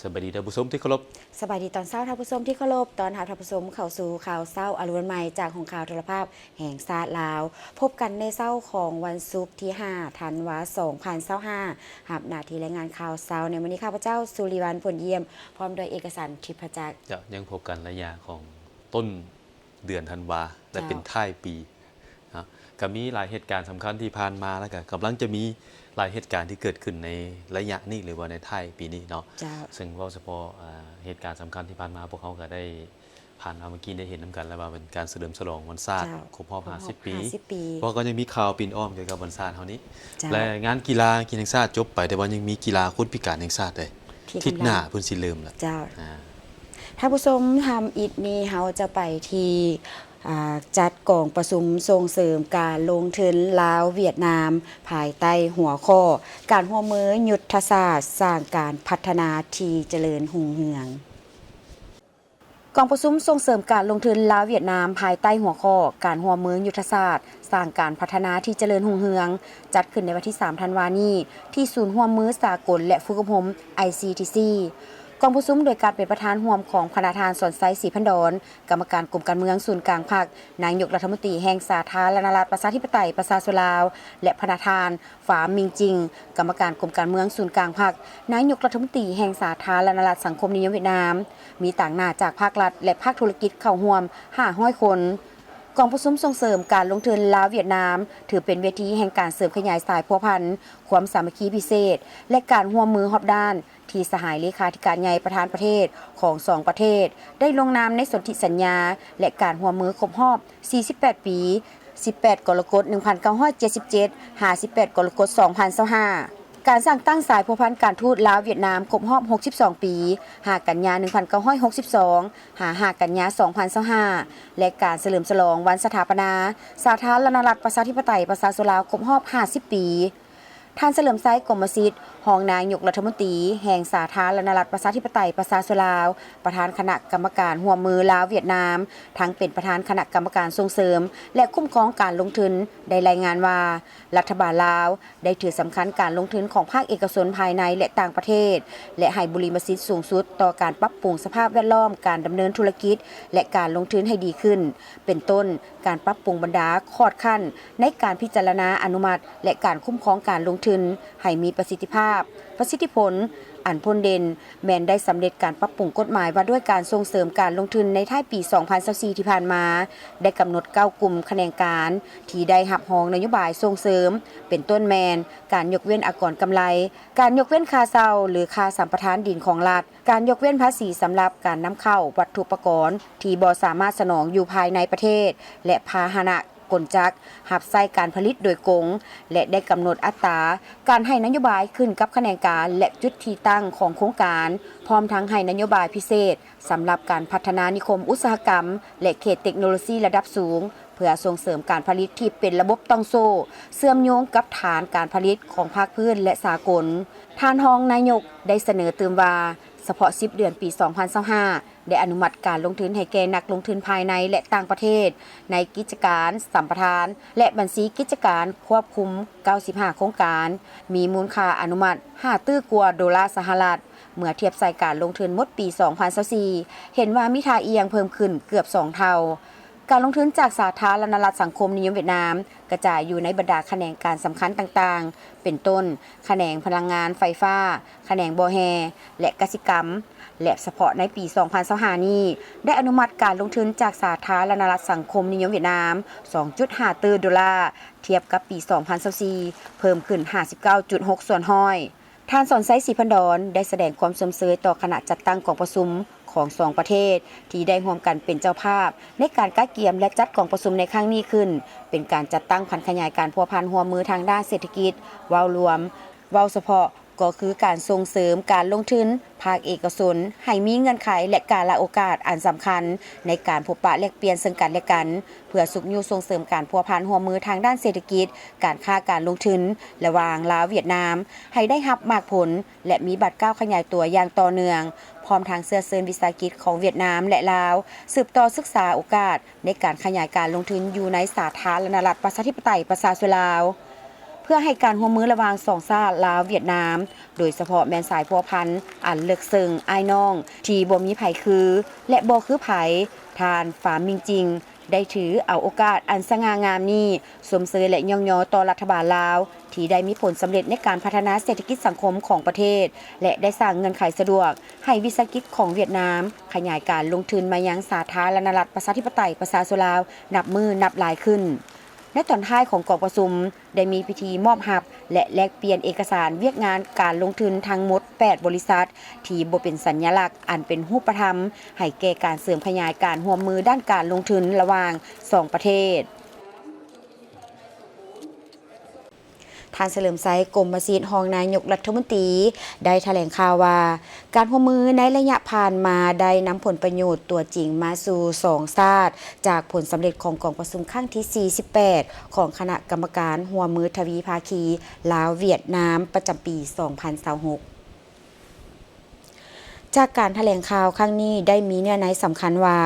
ສະບາຍດີທ່ານຜູ້ຊົມທີ່ເຄົາລົບ. ສະບາຍດີຕອນເຊົ້າທ່ານຜູ້ຊົມທີ່ເຄົາລົບ. ຕ້ອນຮັບທ່ານຜູ້ຊົມເຂົ້າສູ່ຂ່າວເຊົ້າອາລຸນວັນໃໝ່ ຈາກຫ້ອງຂ່າວໂທລະພາບແຫ່ງຊາດລາວ. ພົບກັນໃນເຊົ້າຂອງວັນສຸກທີຫ້າ ທັນວາ ສອງພັນຊາວຫ້າ. ຮັບໜ້າທີ່ລາຍງານຂ່າວເຊົ້າໃນມື້ນີ້ ຂ້າພະເຈົ້າ ສຸລິວັນ ຜົນຢ້ຽມ ພ້ອມດ້ວຍເອກະສັນ ທິບພະຈັກ. ເຈົ້າ, ຍັງພົບກັນໄລຍະຂອງຕົ້ນເດືອນທັນວາ ແລະ ເຈົ້າ ເປັນທ້າຍປີ. ເນາະ ກໍມີຫຼາຍເຫດການສຳຄັນທີ່ຜ່ານມາ ແລ້ວກໍກຳລັງຈະມີຫຼາຍເຫດການທີ່ເກີດຂຶ້ນໃນໄລຍະນີ້ ຫຼືວ່າໃນທ້າຍປີນີ້ເນາະ. ເຈົ້າ. ເຊິ່ງເວົ້າສະເພາະ ອາ ເຫດການສຳຄັນທີ່ຜ່ານມາ ພວກເຮົາກໍໄດ້ ຜ່ານມາເມື່ອກີ້ໄດ້ເຫັນນຳກັນແລ້ວວ່າເປັນການສະເຫຼີມສະຫຼອງວັນຊາດ ເຈົ້າ ຄົບຮອບ ຄົບຮອບຫ້າສິບປີ ຫ້າສິບປີ. ພວກເຮົາກໍຍັງມີຂ່າວປິ່ນອ້ອມກ່ຽວກັບວັນຊາດເຮົານີ້. ເຈົ້າ. ແລະ ງານກິລາກິນແຫ່ງຊາດຈົບໄປ ແຕ່ວ່າຍັງມີກິລາຄົນພິການແຫ່ງຊາດເດ້. ທິດໜ້າເພິ່ນຊິເລີ່ມລະ. ເຈົ້າ. ອາ ທ່ານຜູ້ຊົມ, ທຳອິດນີ້ເຮົາຈະໄປທີ່ ອາ ຈັດກອງປະຊຸມສົ່ງເສີມການລົງທຶນລາວ-ຫວຽດນາມ ພາຍໃຕ້ຫົວຂໍ້ ການຮ່ວມມືຍຸດທະສາດສ້າງການພັດທະນາທີ່ຈະເລີນຮຸ່ງເຮືອງ. ກອງປະຊຸມສົ່ງເສີມການລົງທຶນລາວ-ຫວຽດນາມ ພາຍໃຕ້ຫົວຂໍ້ ການຮ່ວມມືຍຸດທະສາດສ້າງການພັດທະນາທີ່ຈະເລີນຮຸ່ງເຮືອງ ຈັດຂຶ້ນໃນວັນທີສາມ ທັນວານີ້ ທີ່ສູນຮ່ວມມືສາກົນ ແລະ ຝຶກອົບຮົມ ໄອຊີທີຊີ. ກອງປະຊຸມໂດຍການເປັນປະທານຮ່ວມຂອງພະນະທ່ານ ສອນໄຊ ສີພັນດອນ ກຳມະການກົມການເມືອງສູນກາງພັກ, ນາຍົກລັດຖະມົນຕີແຫ່ງສາທາລະນະລັດ ປະຊາທິປະໄຕ ປະຊາຊົນລາວ ແລະ ພະນະທ່ານ ຟາມ ມິງຈິງ ກຳມະການກົມການເມືອງສູນກາງພັກ, ນາຍົກລັດຖະມົນຕີແຫ່ງສາທາລະນະລັດສັງຄົມນິຍົມຫວຽດນາມ, ມີຕາງໜ້າຈາກພາກລັດ ແລະ ພາກທຸລະກິດເຂົ້າຮ່ວມຫ້າຮ້ອຍຄົນ. ກອງປະຊຸມສົ່ງເສີມການລົງທຶນລາວ-ຫວຽດນາມ ຖືເປັນເວທີແຫ່ງການເສີມຂະຫຍາຍສາຍພົວພັນ, ຄວາມສາມັກຄີພິເສດ ແລະ ການຮ່ວມມືຮອບດ້ານ ທີ່ສະຫາຍເລຂາທິການໃຫຍ່ປະທານປະເທດຂອງສອງປະເທດ ໄດ້ລົງນາມໃນສົນທິສັນຍາ ແລະ ການຮ່ວມມືຄົບຮອບສີ່ສິບແປດປີ, ສິບແປດ ກໍລະກົດ ໜຶ່ງພັນເກົ້າຮ້ອຍເຈັດສິບເຈັດ ຫາ ສິບແປດ ກໍລະກົດ ສອງພັນຊາວຫ້າ. ການສ້າງຕັ້ງສາຍພົວພັນການທູດລາວ-ຫວຽດນາມຄົບຮອບຫົກສິບສອງປີ, ຫ້າ ກັນຍາ ໜຶ່ງພັນເກົ້າຮ້ອຍຫົກສິບສອງ ຫາ ຫ້າ ກັນຍາ ສອງພັນຊາວຫ້າ ແລະ ການສະເຫຼີມສະຫຼອງວັນສະຖາປະນາສາທາລະນະລັດ ປະຊາທິປະໄຕ ປະຊາຊົນລາວ ຄົບຮອບຫ້າສິບປີ. ທ່ານ ສະເຫຼີມໄຊ ກົມມະສິດ ຮອງນາຍົກລັດຖະມົນຕີແຫ່ງສາທາລະນະລັດ ປະຊາທິປະໄຕ ປະຊາຊົນລາວ, ປະທານຄະນະກຳມະການຮ່ວມມືລາວ-ຫວຽດນາມ, ທັງເປັນປະທານຄະນະກຳມະການສົ່ງເສີມ ແລະ ຄຸ້ມຄອງການລົງທຶນ ໄດ້ລາຍງານວ່າ ລັດຖະບານລາວໄດ້ຖືສຳຄັນການລົງທຶນຂອງພາກເອກະຊົນພາຍໃນ ແລະ ຕ່າງປະເທດ ແລະ ໃຫ້ບຸລິມະສິດສູງສຸດຕໍ່ການປັບປຸງສະພາບແວດລ້ອມການດຳເນີນທຸລະກິດ ແລະ ການລົງທຶນໃຫ້ດີຂຶ້ນ, ເປັນຕົ້ນ ການປັບປຸງບັນດາຂອດຂັ້ນໃນການພິຈາລະນາອະນຸມັດ ແລະ ການຄຸ້ມຄອງການລົງທຶນໃຫ້ມີປະສິດທິພາບ, ປະສິດທິຜົນ. ອັນພົ້ນເດັ່ນແມ່ນໄດ້ສຳເລັດການປັບປຸງກົດໝາຍວ່າດ້ວຍການສົ່ງເສີມການລົງທຶນໃນທ້າຍປີສອງພັນຊາວສີ່ທີ່ຜ່ານມາ, ໄດ້ກຳນົດເກົ້າກຸ່ມຂະແໜງການທີ່ໄດ້ຮັບຮອງນະໂຍບາຍສົ່ງເສີມ, ເປັນຕົ້ນແມ່ນ ການຍົກເວັ້ນອາກອນກຳໄລ, ການຍົກເວັ້ນຄ່າເຊົ່າ ຫຼື ຄ່າສຳປະທານດິນຂອງລັດ, ການຍົກເວັ້ນພາສີສຳລັບການນຳເຂົ້າວັດຖຸປະກອນທີ່ບໍ່ສາມາດສະໜອງຢູ່ພາຍໃນປະເທດ ແລະ ພາຫະນະກົນຈັກຮັບໃຊ້ການຜະລິດໂດຍກົງ ແລະ ໄດ້ກຳນົດອັດຕາການໃຫ້ນະໂຍບາຍຂຶ້ນກັບຂະແໜງການ ແລະ ຈຸດທີ່ຕັ້ງຂອງໂຄງການ, ພ້ອມທັງໃຫ້ນະໂຍບາຍພິເສດສຳລັບການພັດທະນານິຄົມອຸດສາຫະກຳ ແລະ ເຂດເຕັກໂນໂລຊີລະດັບສູງ ເພື່ອສົ່ງເສີມການຜະລິດທີ່ເປັນລະບົບຕ່ອງໂສ້ ເຊື່ອມໂຍງກັບຖານການຜະລິດຂອງພາກພື້ນ ແລະ ສາກົນ. ທ່ານຮອງນາຍົກໄດ້ສະເໜີຕື່ມວ່າ ສະເພາະສິບເດືອນປີສອງພັນຊາວຫ້າ ໄດ້ອະນຸມັດການລົງທຶນໃຫ້ແກ່ນັກລົງທຶນພາຍໃນ ແລະ ຕ່າງປະເທດ ໃນກິດຈະການສຳປະທານ ແລະ ບັນຊີກິດຈະການຄວບຄຸມເກົ້າສິບຫ້າໂຄງການ, ມີມູນຄ່າອະນຸມັດຫ້າຕື້ກວ່າໂດລາສະຫະລັດ. ເມື່ອທຽບໃສ່ການລົງທຶນໝົດປີສອງພັນຊາວສີ່ ເຫັນວ່າມີທ່າອ່ຽງເພີ່ມຂຶ້ນເກືອບສອງເທົ່າ. ການລົງທຶນຈາກສາທາລະນະລັດສັງຄົມນິຍົມຫວຽດນາມ ກະຈາຍຢູ່ໃນບັນດາຂະແໜງການສຳຄັນຕ່າງໆ ເປັນຕົ້ນ ຂະແໜງພະລັງງານໄຟຟ້າ, ຂະແໜງບໍ່ແຮ່ ແລະ ກະສິກຳ ແລະ ສະເພາະໃນປີສອງພັນຊາວຫ້ານີ້ ໄດ້ອະນຸມັດການລົງທຶນຈາກສາທາລະນະລັດສັງຄົມນິຍົມຫວຽດນາມ ສອງຈຸດຫ້າຕື້ໂດລາ, ທຽບກັບປີສອງພັນຊາວສີ່ ເພີ່ມຂຶ້ນຫ້າສິບເກົ້າຈຸດຫົກສ່ວນຮ້ອຍ. ທ່ານ ສອນໄຊ ສີພັນດອນ ໄດ້ສະແດງຄວາມຊົມເຊີຍຕໍ່ຄະນະຈັດຕັ້ງກອງປະຊຸມຂອງສອງປະເທດ ທີ່ໄດ້ຮ່ວມກັນເປັນເຈົ້າພາບໃນການກະກຽມ ແລະ ຈັດກອງປະຊຸມໃນຄັ້ງນີ້ຂຶ້ນ ເປັນການຈັດຕັ້ງຜັນຂະຫຍາຍການພົວພັນຮ່ວມມືທາງດ້ານເສດຖະກິດເວົ້າລວມ, ເວົ້າສະເພາະກໍຄືການສົ່ງເສີມການລົງທຶນ ພາກເອກະຊົນໃຫ້ມີເງື່ອນໄຂ ແລະ ກາລະໂອກາດອັນສຳຄັນໃນການພົບປະແລກປ່ຽນເຊິ່ງກັນ ແລະ ກັນ ເພື່ອຊຸກຍູ້ສົ່ງເສີມການພົວພັນຮ່ວມມືທາງດ້ານເສດຖະກິດ, ການຄ້າການລົງທຶນ ລະຫວ່າງລາວ-ຫວຽດນາມ ໃຫ້ໄດ້ຮັບໝາກຜົນ ແລະ ມີບາດກ້າວຂະຫຍາຍຕົວຢ່າງຕໍ່ເນື່ອງ, ພ້ອມທັງເຊື້ອເຊີນວິສາຫະກິດຂອງຫວຽດນາມ ແລະ ລາວ ສືບຕໍ່ສຶກສາໂອກາດໃນການຂະຫຍາຍການລົງທຶນຢູ່ໃນສາທາລະນະລັດ ປະຊາທິປະໄຕ ປະຊາຊົນລາວ. ເພື່ອໃຫ້ການຮ່ວມມືລະຫວ່າງສອງຊາດລາວ-ຫວຽດນາມ, ໂດຍສະເພາະແມ່ນສາຍພົວພັນອັນເລິກເຊິ່ງອ້າຍນ້ອງທີ່ບໍ່ມີໃຜຄື ແລະ ບໍ່ຄືໃຜ, ທ່ານ ຟາມມິງຈິງ ໄດ້ຖືເອົາໂອກາດອັນສະຫງ່າງາມນີ້ ຊົມເຊີຍ ແລະ ຍ້ອງຍໍຕໍ່ລັດຖະບານລາວ ທີ່ໄດ້ມີຜົນສຳເລັດໃນການພັດທະນາເສດຖະກິດສັງຄົມຂອງປະເທດ ແລະ ໄດ້ສ້າງເງື່ອນໄຂສະດວກໃຫ້ວິສາຫະກິດຂອງຫວຽດນາມ ຂະຫຍາຍການລົງທຶນມາຍັງສາທາລະນະລັດ ປະຊາທິປະໄຕ ປະຊາຊົນລາວ ນັບມື້ນັບຫຼາຍຂຶ້ນ. ໃນຕອນທ້າຍຂອງກອງປະຊຸມ ໄດ້ມີພິທີມອບຮັບ ແລະ ແລກປ່ຽນເອກະສານວຽກງານການລົງທຶນທັງໝົດແປດບໍລິສັດ ທີ່ບໍ່ເປັນສັນຍະລັກອັນເປັນຮູບປະທຳ ໃຫ້ແກ່ການເສີມຂະຫຍາຍການຮ່ວມມືດ້ານການລົງທຶນລະຫວ່າງສອງປະເທດ. ທ່ານ ສະເຫຼີມໄຊ ກົມມະສິດ ຮອງນາຍົກລັດຖະມົນຕີ ໄດ້ຖະແຫຼງຂ່າວວ່າ ການຮ່ວມມືໃນໄລຍະຜ່ານມາໄດ້ນຳຜົນປະໂຫຍດຕົວຈິງມາສູ່ສອງຊາດ ຈາກຜົນສຳເລັດຂອງກອງປະຊຸມຄັ້ງທີສີ່ສິບແປດ ຂອງຄະນະກຳມະການຮ່ວມມືທະວີພາຄີລາວ-ຫວຽດນາມ ປະຈຳປີສອງພັນຊາວຫົກ. ຈາກການຖະແຫຼງຂ່າວຄັ້ງນີ້ໄດ້ມີເນື້ອໃນສຳຄັນວ່າ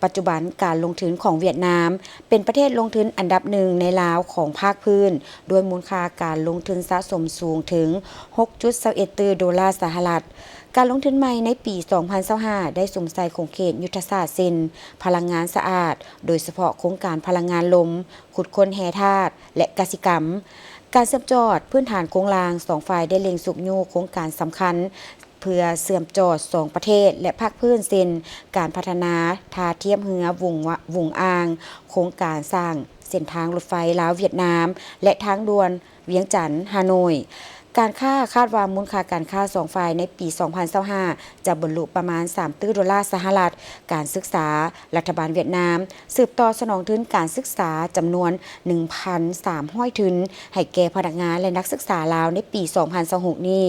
ປັດຈຸບັນການລົງທຶນຂອງຫວຽດນາມ ເປັນປະເທດລົງທຶນອັນດັບໜຶ່ງໃນລາວຂອງພາກພື້ນ ດ້ວຍມູນຄ່າການລົງທຶນສະສົມສູງເຖິງຫົກຈຸດຊາວເອັດຕື້ໂດລາສະຫະລັດ. ການລົງທຶນໃໝ່ໃນປີສອງພັນຊາວຫ້າ ໄດ້ສຸມໃສ່ຂົງເຂດຍຸດທະສາດເຊັ່ນ ພະລັງງານສະອາດ, ໂດຍສະເພາະໂຄງການພະລັງງານລົມ, ຂຸດຄົ້ນແຮ່ທາດ ແລະ ກະສິກຳ. ການເຊື່ອມຈອດພື້ນຖານໂຄງລ່າງ, ສອງຝ່າຍໄດ້ເລັ່ງຊຸກຍູ້ໂຄງການສຳຄັນ ເພື່ອເຊື່ອມຈອດສອງປະເທດ ແລະ ພາກພື້ນ ເຊັ່ນ ການພັດທະນາທ່າທຽບເຮືອວຸງ ວຸງອ່າງ, ໂຄງການສ້າງເສັ້ນທາງລົດໄຟລາວ-ຫວຽດນາມ ແລະ ທາງດ່ວນວຽງຈັນ-ຮ່າໂນ້ຍ. ການຄ້າ ຄາດວ່າມູນຄ່າການຄ້າສອງຝ່າຍໃນປີສອງພັນຊາວຫ້າ ຈະບັນລຸປະມານສາມຕື້ໂດລາສະຫະລັດ. ການສຶກສາ, ລັດຖະບານຫວຽດນາມສືບຕໍ່ສະໜອງທຶນການສຶກສາຈຳນວນໜຶ່ງພັນສາມຮ້ອຍທຶນ ໃຫ້ແກ່ພະນັກງານ ແລະ ນັກສຶກສາລາວໃນປີສອງພັນຊາວຫົກນີ້.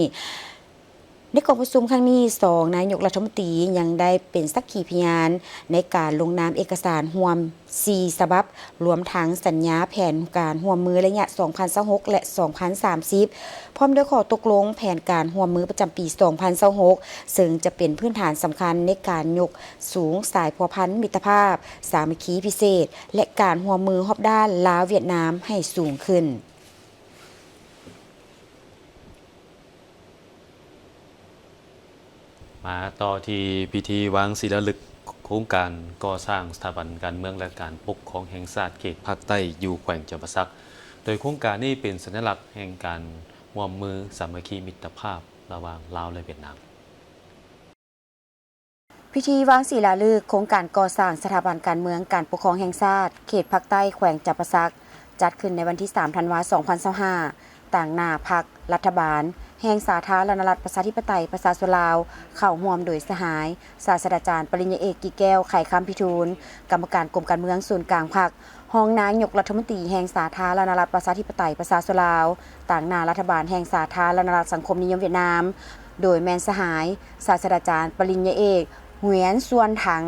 ໃນກອງປະຊຸມຄັ້ງນີ້, ສອງນາຍົກລັດຖະມົນຕີຍັງໄດ້ເປັນສັກຂີພະຍານໃນການລົງນາມເອກະສານຮ່ວມສີ່ສະບັບ, ລວມທັງສັນຍາແຜນການຮ່ວມມືໄລຍະສອງພັນຊາວຫົກ ແລະ ສອງພັນສາມສິບ ພ້ອມດ້ວຍຂໍ້ຕົກລົງແຜນການຮ່ວມມືປະຈຳປີສອງພັນຊາວຫົກ ເຊິ່ງຈະເປັນພື້ນຖານສຳຄັນໃນການຍົກສູງສາຍພົວພັນມິດຕະພາບ, ສາມັກຄີພິເສດ ແລະ ການຮ່ວມມືຮອບດ້ານລາວ-ຫວຽດນາມໃຫ້ສູງຂຶ້ນ. ມາຕໍ່ທີ່ພິທີວາງສີລາລຶກໂຄງການກໍ່ສ້າງສະຖາບັນການເມືອງ ແລະ ການປົກຄອງແຫ່ງຊາດເຂດພາກໃຕ້ ຢູ່ແຂວງຈຳປາສັກ, ໂດຍໂຄງການນີ້ເປັນສັນຍະລັກແຫ່ງການຮ່ວມມືສາມັກຄີມິດຕະພາບລະຫວ່າງລາວ ແລະ ຫວຽດນາມ. ພິທີວາງສີລາລຶກໂຄງການກໍ່ສ້າງສະຖາບັນການເມືອງ ການປົກຄອງແຫ່ງຊາດ ເຂດພາກໃຕ້ ແຂວງຈຳປາສັກ ຈັດຂຶ້ນໃນວັນທີສາມ ທັນວາ ສອງພັນຊາວຫ້າ ຕາງໜ້າພັກ, ລັດຖະບານແຫ່ງສາທາລະນະລັດ ປະຊາທິປະໄຕ ປະຊາຊົນລາວ, ເຂົ້າຮ່ວມໂດຍສະຫາຍ ສາດສະດາຈານ ປະລິນຍາເອກ ກິແກ້ວ ໄຂຄຳພິທູນ, ກຳມະການກົມການເມືອງສູນກາງພັກ, ຮອງນາຍົກລັດຖະມົນຕີແຫ່ງສາທາລະນະລັດ ປະຊາທິປະໄຕ ປະຊາຊົນລາວ, ຕາງໜ້າລັດຖະບານແຫ່ງສາທາລະນະລັດສັງຄົມນິຍົມຫວຽດນາມ, ໂດຍແມ່ນສະຫາຍ ສາດສະດາຈານ ປະລິນຍາເອກ ຫວຽນ ຊວນຖັງ,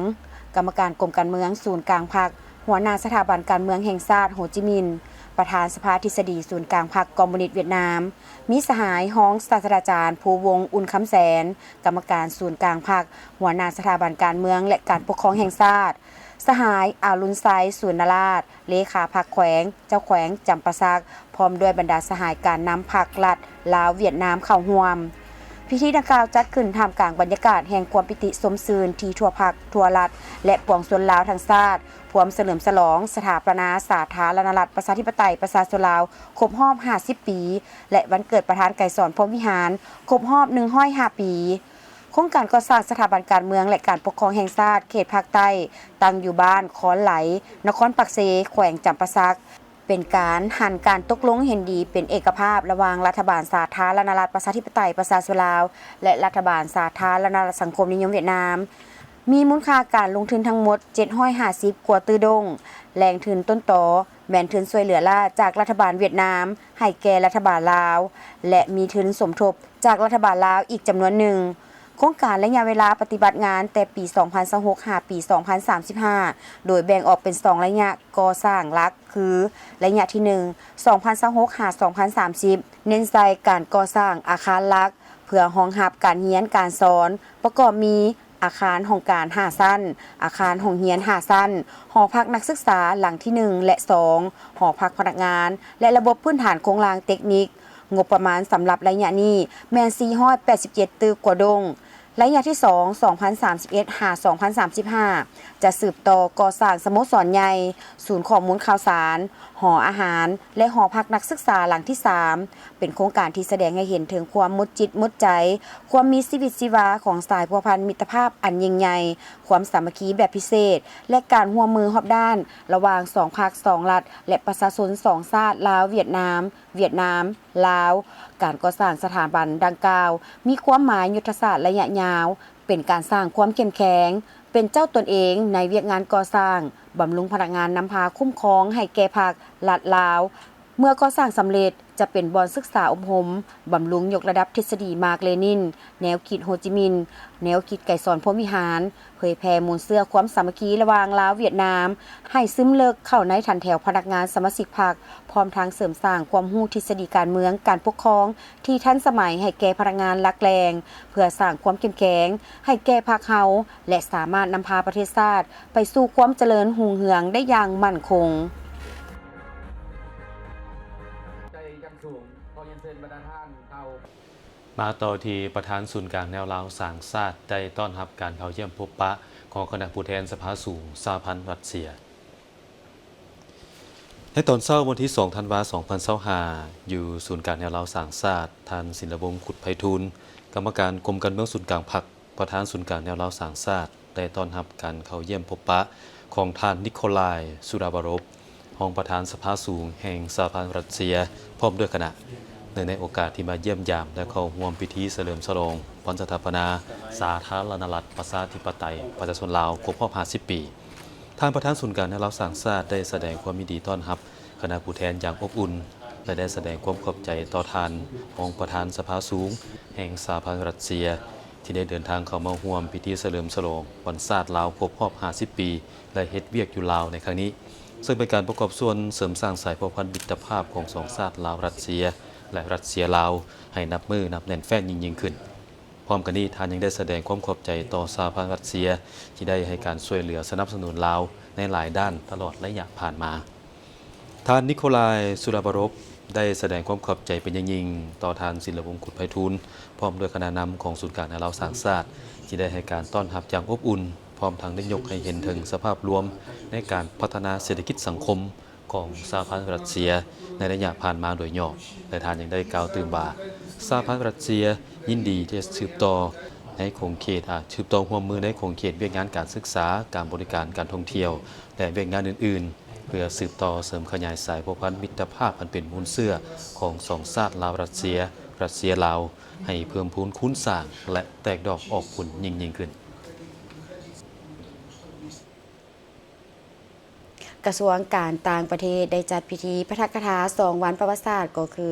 ກຳມະການກົມການເມືອງສູນກາງພັກ, ຫົວໜ້າສະຖາບັນການເມືອງແຫ່ງຊາດໂຮຈິມິນ, ປະທານສະພາທິດສະດີສູນກາງພັກຄອມມູນິດຫວຽດນາມ, ມີສະຫາຍຮອງສາດສະດາຈານ ພູວົງ ອຸ່ນຄຳແສນ, ກຳມະການສູນກາງພັກ, ຫົວໜ້າສະຖາບັນການເມືອງ ແລະ ການປົກຄອງແຫ່ງຊາດ, ສະຫາຍ ອາລຸນໄຊ ສູນນະລາດ, ເລຂາພັກແຂວງ, ເຈົ້າແຂວງຈຳປາສັກ, ພ້ອມດ້ວຍບັນດາສະຫາຍການນຳພັກລັດລາວຫວຽດນາມເຂົ້າຮ່ວມ. ພິທີດັ່ງກ່າວຈັດຂຶ້ນທ່າມກາງບັນຍາກາດແຫ່ງຄວາມປີຕິຊົມຊື່ນທີ່ທົ່ວພັກ, ທົ່ວລັດ ແລະ ປວງຊົນລາວທັງຊາດ ພວມສະເຫຼີມສະຫຼອງສະຖາປະນາສາທາລະນະລັດ ປະຊາທິປະໄຕ ປະຊາຊົນລາວ ຄົບຮອບຫ້າສິບປີ ແລະ ວັນເກີດປະທານໄກສອນ ພົມວິຫານ ຄົບຮອບໜຶ່ງຮ້ອຍຫ້າປີ. ໂຄງການກໍ່ສ້າງສະຖາບັນການເມືອງ ແລະ ການປົກຄອງແຫ່ງຊາດເຂດພາກໃຕ້ ຕັ້ງຢູ່ບ້ານຄອນໄຫຼ, ນະຄອນປາກເຊ, ແຂວງຈຳປາສັກ, ເປັນການຫັນການຕົກລົງເຫັນດີເປັນເອກະພາບລະຫວ່າງລັດຖະບານສາທາລະນະລັດ ປະຊາທິປະໄຕ ປະຊາຊົນລາວ ແລະ ລັດຖະບານສາທາລະນະລັດສັງຄົມນິຍົມຫວຽດນາມ. ມີມູນຄ່າການລົງທຶນທັງໝົດເຈັດຮ້ອຍຫ້າສິບກວ່າຕື້ດົງ, ແຫຼ່ງທຶນຕົ້ນຕໍແມ່ນທຶນຊ່ວຍເຫຼືອລ້າຈາກລັດຖະບານຫວຽດນາມໃຫ້ແກ່ລັດຖະບານລາວ ແລະ ມີທຶນສົມທົບຈາກລັດຖະບານລາວອີກຈຳນວນໜຶ່ງ. ໂຄງການໄລຍະເວລາປະຕິບັດງານແຕ່ປີສອງພັນຊາວຫົກ ຫາປີສອງພັນສາມສິບຫ້າ ໂດຍແບ່ງອອກເປັນສອງໄລຍະກໍ່ສ້າງຫຼັກ ຄື ໄລຍະທີໜຶ່ງ ສອງພັນຊາວຫົກ ຫາ ສອງພັນສາມສິບ ເນັ້ນໃສ່ການກໍ່ສ້າງອາຄານຫຼັກ ເພື່ອຮອງຮັບການຮຽນການສອນ ປະກອບມີ ອາຄານຫ້ອງການຫ້າຊັ້ນ, ອາຄານໂຮງຮຽນຫ້າຊັ້ນ, ຫໍພັກນັກສຶກສາຫຼັງທີໜຶ່ງ ແລະ ສອງ, ຫໍພັກພະນັກງານ ແລະ ລະບົບພື້ນຖານໂຄງລ່າງເຕັກນິກ, ງົບປະມານສຳລັບໄລຍະນີ້ແມ່ນສີ່ຮ້ອຍແປດສິບເຈັດຕຶກກວາດົງ. ໄລຍະທີສອງ ສອງພັນສາມສິບເອັດ ຫາ ສອງພັນສາມສິບຫ້າ ຈະສືບຕໍ່ກໍ່ສ້າງສະໂມສອນໃຫຍ່, ສູນຂໍ້ມູນຂ່າວສານ, ຫໍອາຫານ ແລະ ຫໍພັກນັກສຶກສາຫຼັງທີສາມ ເປັນໂຄງການທີ່ສະແດງໃຫ້ເຫັນເຖິງຄວາມໝົດຈິດໝົດໃຈ, ຄວາມມີຊີວິດຊີວາຂອງສາຍພົວພັນມິດຕະພາບອັນຍິ່ງໃຫຍ່, ຄວາມສາມັກຄີແບບພິເສດ ແລະ ການຮ່ວມມືຮອບດ້ານລະຫວ່າງສອງພັກສອງລັດ ແລະ ປະຊາຊົນສອງຊາດ ລາວ-ຫວຽດນາມ, ຫວຽດນາມ-ລາວ. ການກໍ່ສ້າງສະຖາບັນດັ່ງກ່າວ ມີຄວາມໝາຍຍຸດທະສາດໄລຍະຍາວ, ເປັນການສ້າງຄວາມເຂັ້ມແຂງ, ເປັນເຈົ້າຕົນເອງໃນວຽກງານກໍ່ສ້າງ, ບຳລຸງພະນັກງານນຳພາຄຸ້ມຄອງໃຫ້ແກ່ພັກ, ລັດ, ລາວ. ເມື່ອກໍ່ສ້າງສຳເລັດ ຈະເປັນບ່ອນສຶກສາອົບຮົມ, ບຳລຸງຍົກລະດັບທິດສະດີມາກເລນິນ, ແນວຄິດໂຮຈິມິນ, ແນວຄິດໄກສອນ ພົມວິຫານ, ເຜີຍແຜ່ມູນເຊື້ອຄວາມສາມັກຄີລະຫວ່າງລາວ-ຫວຽດນາມ ໃຫ້ຊຶມເລິກເຂົ້າໃນຖັນແຖວພະນັກງານສະມາຊິກພັກ, ພ້ອມທັງເສີມສ້າງຄວາມຮູ້ທິດສະດີການເມືອງ, ການປົກຄອງທີ່ທັນສະໄໝໃຫ້ແກ່ພະນັກງານຫຼັກແຫຼ່ງ, ເພື່ອສ້າງຄວາມເຂັ້ມແຂງໃຫ້ແກ່ພັກເຮົາ ແລະ ສາມາດນຳພາປະເທດຊາດໄປສູ່ຄວາມຈະເລີນຮຸ່ງເຮືອງໄດ້ຢ່າງໝັ້ນຄົງ. ໃຈຢ່າງສູງ ຂໍຮຽນເຊີນບັນດາທ່ານເຂົ້າ ມາຕໍ່ທີ່ປະທານສູນກາງແນວລາວສ້າງຊາດ ໄດ້ຕ້ອນຮັບການເຂົ້າຢ້ຽມພົບປະຂອງຄະນະຜູ້ແທນສະພາສູງສະຫະພັນລັດເຊຍ. ໃນຕອນເຊົ້າວັນທີສອງ ທັນວາ ສອງພັນຊາວຫ້າ ຢູ່ສູນກາງແນວລາວສ້າງຊາດ, ທ່ານ ສິນລະວົງ ຄຸດໄພທູນ, ກຳມະການກົມການເມືອງສູນກາງພັກ, ປະທານສູນກາງແນວລາວສ້າງຊາດ ໄດ້ຕ້ອນຮັບການເຂົ້າຢ້ຽມພົບປະຂອງທ່ານ ນິໂຄລາຍ ຊູດາບາຣອບ ຮອງປະທານສະພາສູງແຫ່ງສະຫະພັນລັດເຊຍ ພ້ອມດ້ວຍຄະນະ ເນື່ອງໃນໂອກາດທີ່ມາຢ້ຽມຢາມ ແລະ ເຂົ້າຮ່ວມພິທີສະເຫຼີມສະຫຼອງວັນສະຖາປະນາສາທາລະນະລັດ ປະຊາທິປະໄຕ ປະຊາຊົນລາວ ຄົບຮອບຫ້າສິບປີ. ທ່ານປະທານສູນກາງແນວລາວສ້າງຊາດ ໄດ້ສະແດງຄວາມຍິນດີຕ້ອນຮັບຄະນະຜູ້ແທນຢ່າງອົບອຸ່ນ ແລະ ໄດ້ສະແດງຄວາມຂອບໃຈຕໍ່ທ່ານຮອງປະທານສະພາສູງແຫ່ງສະຫະພັນລັດເຊຍ ທີ່ໄດ້ເດີນທາງເຂົ້າມາຮ່ວມພິທີສະເຫຼີມສະຫຼອງວັນຊາດລາວຄົບຮອບຫ້າສິບປີ ແລະ ເຮັດວຽກຢູ່ລາວໃນຄັ້ງນີ້, ເຊິ່ງເປັນການປະກອບສ່ວນເສີມສ້າງສາຍພົວພັນມິດຕະພາບຂອງສອງຊາດລາວ-ລັດເຊຍ ແລະ ລັດເຊຍ-ລາວ ໃຫ້ນັບມື້ນັບແໜ້ນແຟ້ນຍິ່ງໆຂຶ້ນ. ພ້ອມກັນນີ້, ທ່ານຍັງໄດ້ສະແດງຄວາມຂອບໃຈຕໍ່ສະຫະພັນລັດເຊຍ ທີ່ໄດ້ໃຫ້ການຊ່ວຍເຫຼືອສະໜັບສະໜູນລາວໃນຫຼາຍດ້ານຕະຫຼອດໄລຍະຜ່ານມາ. ທ່ານ ນິໂຄລາຍ ຊູດາບາຣອບ ໄດ້ສະແດງຄວາມຂອບໃຈເປັນຢ່າງຍິ່ງຕໍ່ທ່ານ ສິນລະວົງ ຄຸດໄພທູນ ພ້ອມດ້ວຍຄະນະນຳຂອງສູນກາງແນວລາວສ້າງຊາດ ທີ່ໄດ້ໃຫ້ການຕ້ອນຮັບຢ່າງອົບອຸ່ນ, ພ້ອມທັງໄດ້ຍົກໃຫ້ເຫັນເຖິງສະພາບລວມໃນການພັດທະນາເສດຖະກິດສັງຄົມຂອງສະຫະພັນລັດເຊຍໃນໄລຍະຜ່ານມາໂດຍຫຍໍ້ ແລະ ທ່ານຍັງໄດ້ກ່າວຕື່ມວ່າ ສະຫະພັນລັດເຊຍຍິນດີທີ່ຈະສືບຕໍ່ໃນຂົງເຂດ, ອາ, ສືບຕໍ່ຮ່ວມມືໃນຂົງເຂດວຽກງານການສຶກສາ, ການບໍລິການ, ການທ່ອງທ່ຽວ ແລະ ວຽກງານອື່ນໆ ເພື່ອສືບຕໍ່ເສີມຂະຫຍາຍສາຍພົວພັນມິດຕະພາບອັນເປັນມູນເຊື້ອຂອງສອງຊາດລາວ-ລັດເຊຍ, ລັດເຊຍ-ລາວ ໃຫ້ເພີ່ມພູນຄູນສ້າງ ແລະ ແຕກດອກອອກຜົນຍິ່ງໆຂຶ້ນ. ກະຊວງການຕ່າງປະເທດໄດ້ຈັດພິທີປາຖະກະຖາສອງວັນປະຫວັດສາດ ກໍຄື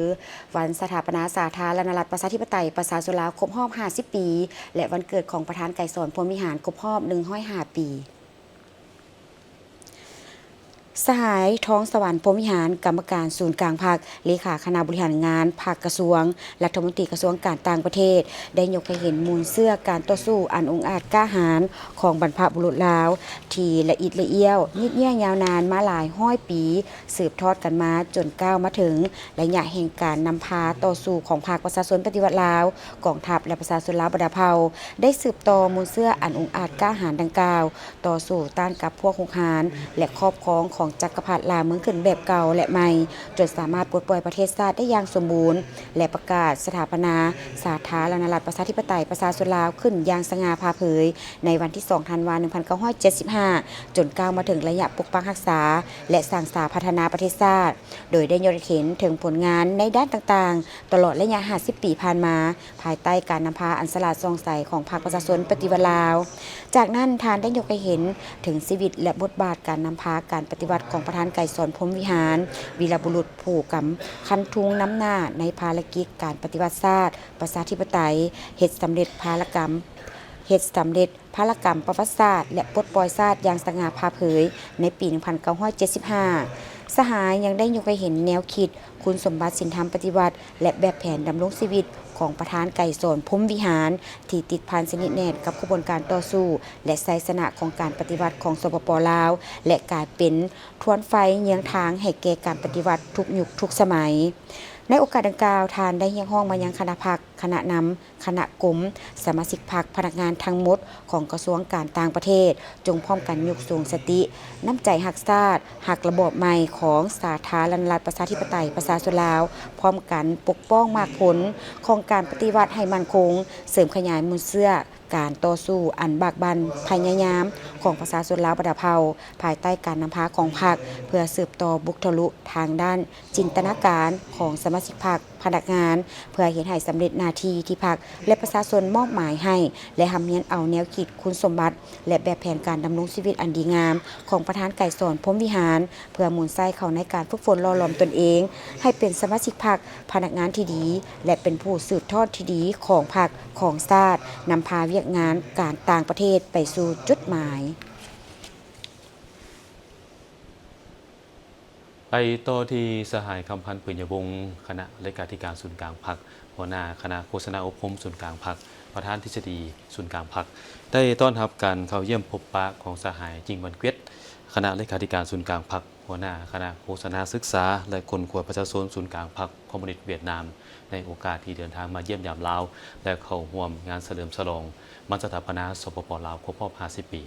ວັນສະຖາປະນາສາທາລະນະລັດ ປະຊາທິປະໄຕ ປະຊາຊົນລາວ ຄົບຮອບຫ້າສິບປີ ແລະ ວັນເກີດຂອງປະທານໄກສອນ ພົມວິຫານ ຄົບຮອບໜຶ່ງຮ້ອຍຫ້າປີ. ສະຫາຍ ທອງສະຫວັນ ພົມວິຫານ ກຳມະການສູນກາງພັກ, ເລຂາຄະນະບໍລິຫານງານພັກກະຊວງ, ລັດຖະມົນຕີກະຊວງການຕ່າງປະເທດ ໄດ້ຍົກໃຫ້ເຫັນມູນເຊື້ອການຕໍ່ສູ້ອັນອົງອາດກ້າຫານຂອງບັນພະບຸລຸດລາວ ທີ່ລະອິດລະອ້ຽວ, ຍືດເຍື້ອຍາວນານມາຫຼາຍຮ້ອຍປີ, ສືບທອດກັນມາຈົນກ້າວມາເຖິງໄລຍະແຫ່ງການນຳພາຕໍ່ສູ້ຂອງພັກປະຊາຊົນປະຕິວັດລາວ, ກອງທັບ ແລະ ປະຊາຊົນລາວບັນດາເຜົ່າ ໄດ້ສືບຕໍ່ມູນເຊື້ອອັນອົງອາດກ້າຫານດັ່ງກ່າວ, ຕໍ່ສູ້ຕ້ານກັບພວກຮຸກຮານ ແລະ ຄອບຄອງຂອງຈັກກະພັດລ່າເມືອງຂຶ້ນແບບເກົ່າ ແລະ ໃໝ່, ຈົນສາມາດປົດປ່ອຍປະເທດຊາດໄດ້ຢ່າງສົມບູນ ແລະ ປະກາດສະຖາປະນາສາທາລະນະລັດ ປະຊາທິປະໄຕ ປະຊາຊົນລາວ ຂຶ້ນຢ່າງສະຫງ່າຜ່າເຜີຍ ໃນວັນທີສອງ ທັນວາ ໜຶ່ງພັນເກົ້າຮ້ອຍເຈັດສິບຫ້າ ຈົນກ້າວມາເຖິງໄລຍະປົກປັກຮັກສາ ແລະ ສ້າງສາພັດທະນາປະເທດຊາດ, ໂດຍໄດ້ຍົກໃຫ້ເຫັນເຖິງຜົນງານໃນດ້ານຕ່າງໆ ຕະຫຼອດໄລຍະຫ້າສິບປີຜ່ານມາ, ພາຍໃຕ້ການນຳພາອັນສະຫຼາດສ່ອງໃສຂອງພັກປະຊາຊົນປະຕິວັດລາວ. ຈາກນັ້ນ, ທ່ານໄດ້ຍົກໃຫ້ເຫັນເຖິງຊີວິດ ແລະ ບົດບາດການນຳພາການປະຕິວັດຂອງປະທານໄກສອນ ພົມວິຫານ, ວີລະບຸລຸດຜູ້ກຳຄັນທຸງນຳໜ້າໃນພາລະກິດການປະຕິວັດຊາດ ປະຊາທິປະໄຕ, ເຮັດສຳເລັດພາລະກຳ, ເຮັດສຳເລັດ ພາລະກຳປະຫວັດສາດ ແລະ ປົດປ່ອຍຊາດຢ່າງສະຫງ່າຜ່າເຜີຍໃນປີໜຶ່ງພັນເກົ້າຮ້ອຍເຈັດສິບຫ້າ. ສະຫາຍຍັງໄດ້ຍົກໃຫ້ເຫັນແນວຄິດ, ຄຸນສົມບັດສິນທຳປະຕິວັດ ແລະ ແບບແຜນດຳລົງຊີວິດ ຂອງປະທານໄກສອນ ພົມວິຫານ ທີ່ຕິດພັນສະໜິດແໜ້ນກັບຂະບວນການຕໍ່ສູ້ ແລະ ໄຊຊະນະຂອງການປະຕິວັດຂອງ ສປປ ລາວ ແລະ ກາຍເປັນທວນໄຟເຍືອງທາງໃຫ້ແກ່ການປະຕິວັດທຸກຍຸກທຸກສະໄໝ. ໃນໂອກາດດັ່ງກ່າວ, ທ່ານໄດ້ຮຽກຮ້ອງມາຍັງຄະນະພັກ, ຄະນະນຳ, ຄະນະກົມ, ສະມາຊິກພັກ, ພະນັກງານທັງໝົດຂອງກະຊວງການຕ່າງປະເທດ ຈົ່ງພ້ອມກັນຍົກສູງສະຕິ, ນ້ຳໃຈຮັກຊາດ, ຮັກລະບອບໃໝ່ຂອງສາທາລະນະລັດ ປະຊາທິປະໄຕ ປະຊາຊົນລາວ, ພ້ອມກັນປົກປ້ອງໝາກຜົນຂອງການປະຕິວັດໃຫ້ໝັ້ນຄົງ, ເສີມຂະຫຍາຍມູນເຊື້ອການຕໍ່ສູ້ອັນບາກບັ່ນພະຍາຍາມຂອງປະຊາຊົນລາວບັນດາເຜົ່າ, ພາຍໃຕ້ການນຳພາຂອງພັກ, ເພື່ອສືບຕໍ່ບຸກທະລຸທາງດ້ານຈິນຕະນາການຂອງສະມາຊິກພັກ, ພະນັກງານ ເພື່ອເຮັດໃຫ້ສຳເລັດໜ້າທີ່ທີ່ພັກ ແລະ ປະຊາຊົນມອບໝາຍໃຫ້ ແລະ ຮ່ຳຮຽນເອົາແນວຄິດ, ຄຸນສົມບັດ ແລະ ແບບແຜນການດຳລົງຊີວິດອັນດີງາມຂອງປະທານໄກສອນ ພົມວິຫານ ເພື່ອໝູນໃຊ້ເຂົ້າໃນການຝຶກຝົນຫຼໍ່ຫຼອມຕົນເອງໃຫ້ເປັນສະມາຊິກພັກ, ພະນັກງານທີ່ດີ ແລະ ເປັນຜູ້ສືບທອດທີ່ດີຂອງພັກ, ຂອງຊາດ, ນຳພາວຽກງານການຕ່າງປະເທດໄປສູ່ຈຸດໝາຍ. ໄປຕໍ່ທີ່ສະຫາຍ ຄຳພັນ ປືນຍະວົງ ຄະນະເລຂາທິການສູນກາງພັກ, ຫົວໜ້າຄະນະໂຄສະນາອົບຮົມສູນກາງພັກ, ປະທານທິດສະດີສູນກາງພັກ ໄດ້ຕ້ອນຮັບການເຂົ້າຢ້ຽມພົບປະຂອງສະຫາຍ ຈິງ ວັນກວຽດ ຄະນະເລຂາທິການສູນກາງພັກ, ຫົວໜ້າຄະນະໂຄສະນາສຶກສາ ແລະ ຄົ້ນຄວ້າປະຊາຊົນສູນກາງພັກຄອມມູນິດຫວຽດນາມ ໃນໂອກາດທີ່ເດີນທາງມາຢ້ຽມຢາມລາວ ແລະ ເຂົ້າຮ່ວມງານສະເຫຼີມສະຫຼອງວັນສະຖາປະນາ ສປປ ລາວ ຄົບຮອບຫ້າສິບປີ.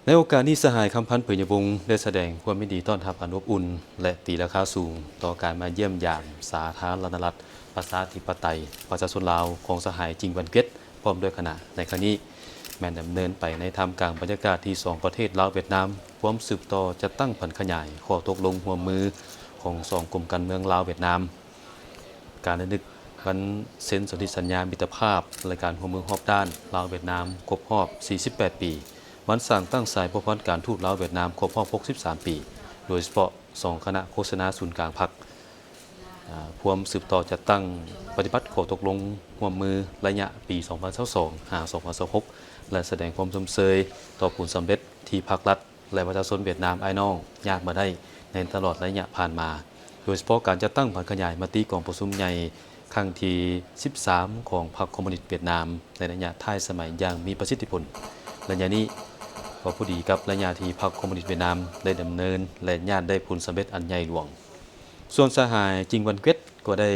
ໃນໂອກາດນີ້, ສະຫາຍ ຄຳພັນ ປືນຍະວົງ ໄດ້ສະແດງຄວາມຍິນດີຕ້ອນຮັບອັນອົບອຸ່ນ ແລະ ຕີລາຄາສູງຕໍ່ການມາຢ້ຽມຢາມສາທາລະນະລັດ ປະຊາທິປະໄຕ ປະຊາຊົນລາວ ຂອງສະຫາຍ ຈິງ ວັນກວຽດ ພ້ອມດ້ວຍຄະນະ. ໃນຄັ້ງນີ້ ແມ່ນດຳເນີນໄປໃນທ່າມກາງບັນຍາກາດທີ່ສອງປະເທດລາວ-ຫວຽດນາມ ພວມສືບຕໍ່ຈັດຕັ້ງຜັນຂະຫຍາຍຂໍ້ຕົກລົງຮ່ວມມືຂອງສອງກົມການເມືອງລາວ-ຫວຽດນາມ, ການລະນຶກວັນເຊັນສົນທິສັນຍາມິດຕະພາບ ແລະ ການຮ່ວມມືຮອບດ້ານລາວ-ຫວຽດນາມຄົບຮອບສີ່ສິບແປດປີ, ວັນສ້າງຕັ້ງສາຍພົວພັນການທູດລາວ-ຫວຽດນາມຄົບຮອບຫົກສິບສາມປີ, ໂດຍສະເພາະສອງຄະນະໂຄສະນາສູນກາງພັກ ອາ ພວມສືບຕໍ່ຈັດຕັ້ງປະຕິບັດຂໍ້ຕົກລົງຮ່ວມມືໄລຍະປີສອງພັນຊາວສອງ ຫາ ສອງພັນຊາວຫົກ ແລະ ສະແດງຄວາມຊົມເຊີຍຕໍ່ຜົນສຳເລັດທີ່ພັກລັດ ແລະ ປະຊາຊົນຫວຽດນາມອ້າຍນ້ອງຍາດມາໄດ້ໃນຕະຫຼອດໄລຍະຜ່ານມາ, ໂດຍສະເພາະການຈັດຕັ້ງຜັນຂະຫຍາຍມະຕິກອງປະຊຸມໃຫຍ່ຄັ້ງທີສິບສາມຂອງພັກຄອມມູນິດຫວຽດນາມ ໃນໄລຍະທ້າຍສະໄໝຢ່າງມີປະສິດທິຜົນ. ໄລຍະນີ້ກໍພໍດີກັບໄລຍະທີ່ພັກຄອມມູນິດຫວຽດນາມໄດ້ດຳເນີນ ແລະ ຍາດໄດ້ຜົນສຳເລັດອັນໃຫຍ່ຫຼວງ. ສ່ວນສະຫາຍ ຈິງ ວັນກວຽດ ກໍໄດ້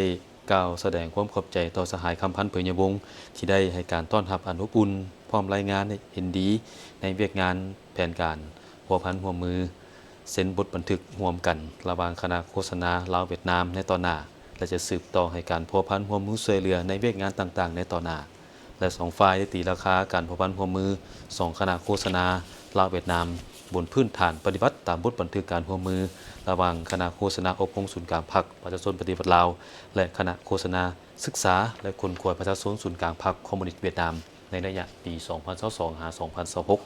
ກ່າວສະແດງຄວາມຂອບໃຈຕໍ່ສະຫາຍ ຄຳພັນ ເຜີຍຍະວົງ ທີ່ໄດ້ໃຫ້ການຕ້ອນຮັບອັນອົບອຸ່ນ ພ້ອມລາຍງານເຫັນດີໃນວຽກງານແຜນການພົວພັນຮ່ວມມື ເຊັນບົດບັນທຶກຮ່ວມກັນລະຫວ່າງຄະນະໂຄສະນາລາວ-ຫວຽດນາມໃນຕໍ່ໜ້າ ແລະ ຈະສືບຕໍ່ໃຫ້ການພົວພັນຮ່ວມມືຊ່ວຍເຫຼືອໃນວຽກງານຕ່າງໆໃນຕໍ່ໜ້າ. ແລະ ສອງຝ່າຍໄດ້ຕີລາຄາການພົວພັນຮ່ວມມືສອງຄະນະໂຄສະນາລາວ-ຫວຽດນາມ ບົນພື້ນຖານປະຕິບັດຕາມບົດບັນທຶກການຮ່ວມມືລະຫວ່າງຄະນະໂຄສະນາອົບຮົມສູນກາງພັກປະຊາຊົນປະຕິວັດລາວ ແລະ ຄະນະໂຄສະນາສຶກສາ ແລະ ຄົ້ນຄວ້າປະຊາຊົນສູນກາງພັກຄອມມູນິດຫວຽດນາມ ໃນໄລຍະປີສອງພັນຊາວສອງ ຫາ ສອງພັນຊາວຫົກ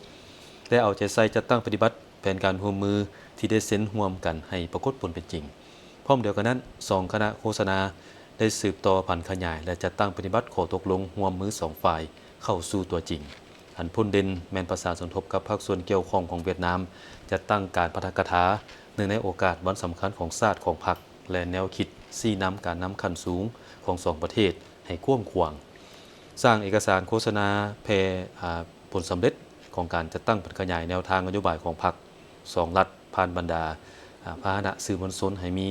ແລະ ເອົາໃຈໃສ່ຈັດຕັ້ງປະຕິບັດ ແຜນການຮ່ວມມືທີ່ໄດ້ເຊັນຮ່ວມກັນໃຫ້ປາກົດຜົນເປັນຈິງ. ພ້ອມດຽວກັນນັ້ນ, ສອງຄະນະໂຄສະນາໄດ້ສືບຕໍ່ຜັນຂະຫຍາຍ ແລະ ຈັດຕັ້ງປະຕິບັດຂໍ້ຕົກລົງຮ່ວມມືສອງຝ່າຍເຂົ້າສູ່ຕົວຈິງ. ອັນພົ້ນເດັ່ນແມ່ນປະສານສົມທົບກັບພາກສ່ວນກ່ຽວຂ້ອງຂອງຫວຽດນາມ, ຈັດຕັ້ງການປາຖະກະຖາເນື່ອງໃນໂອກາດວັນສຳຄັນຂອງຊາດຂອງພັກ ແລະ ແນວຄິດຊີ້ນຳການນຳຂັ້ນສູງຂອງສອງປະເທດໃຫ້ກວ້າງຂວາງ. ສ້າງເອກະສານໂຄສະນາແຜ່ ອາ ຜົນສຳເລັດຂອງການຈັດຕັ້ງຜັນຂະຫຍາຍແນວທາງນະໂຍບາຍຂອງພັກ ສອງລັດ ຜ່ານບັນດາ ອາ ພາຫະນະສື່ມວນຊົນໃຫ້ມີ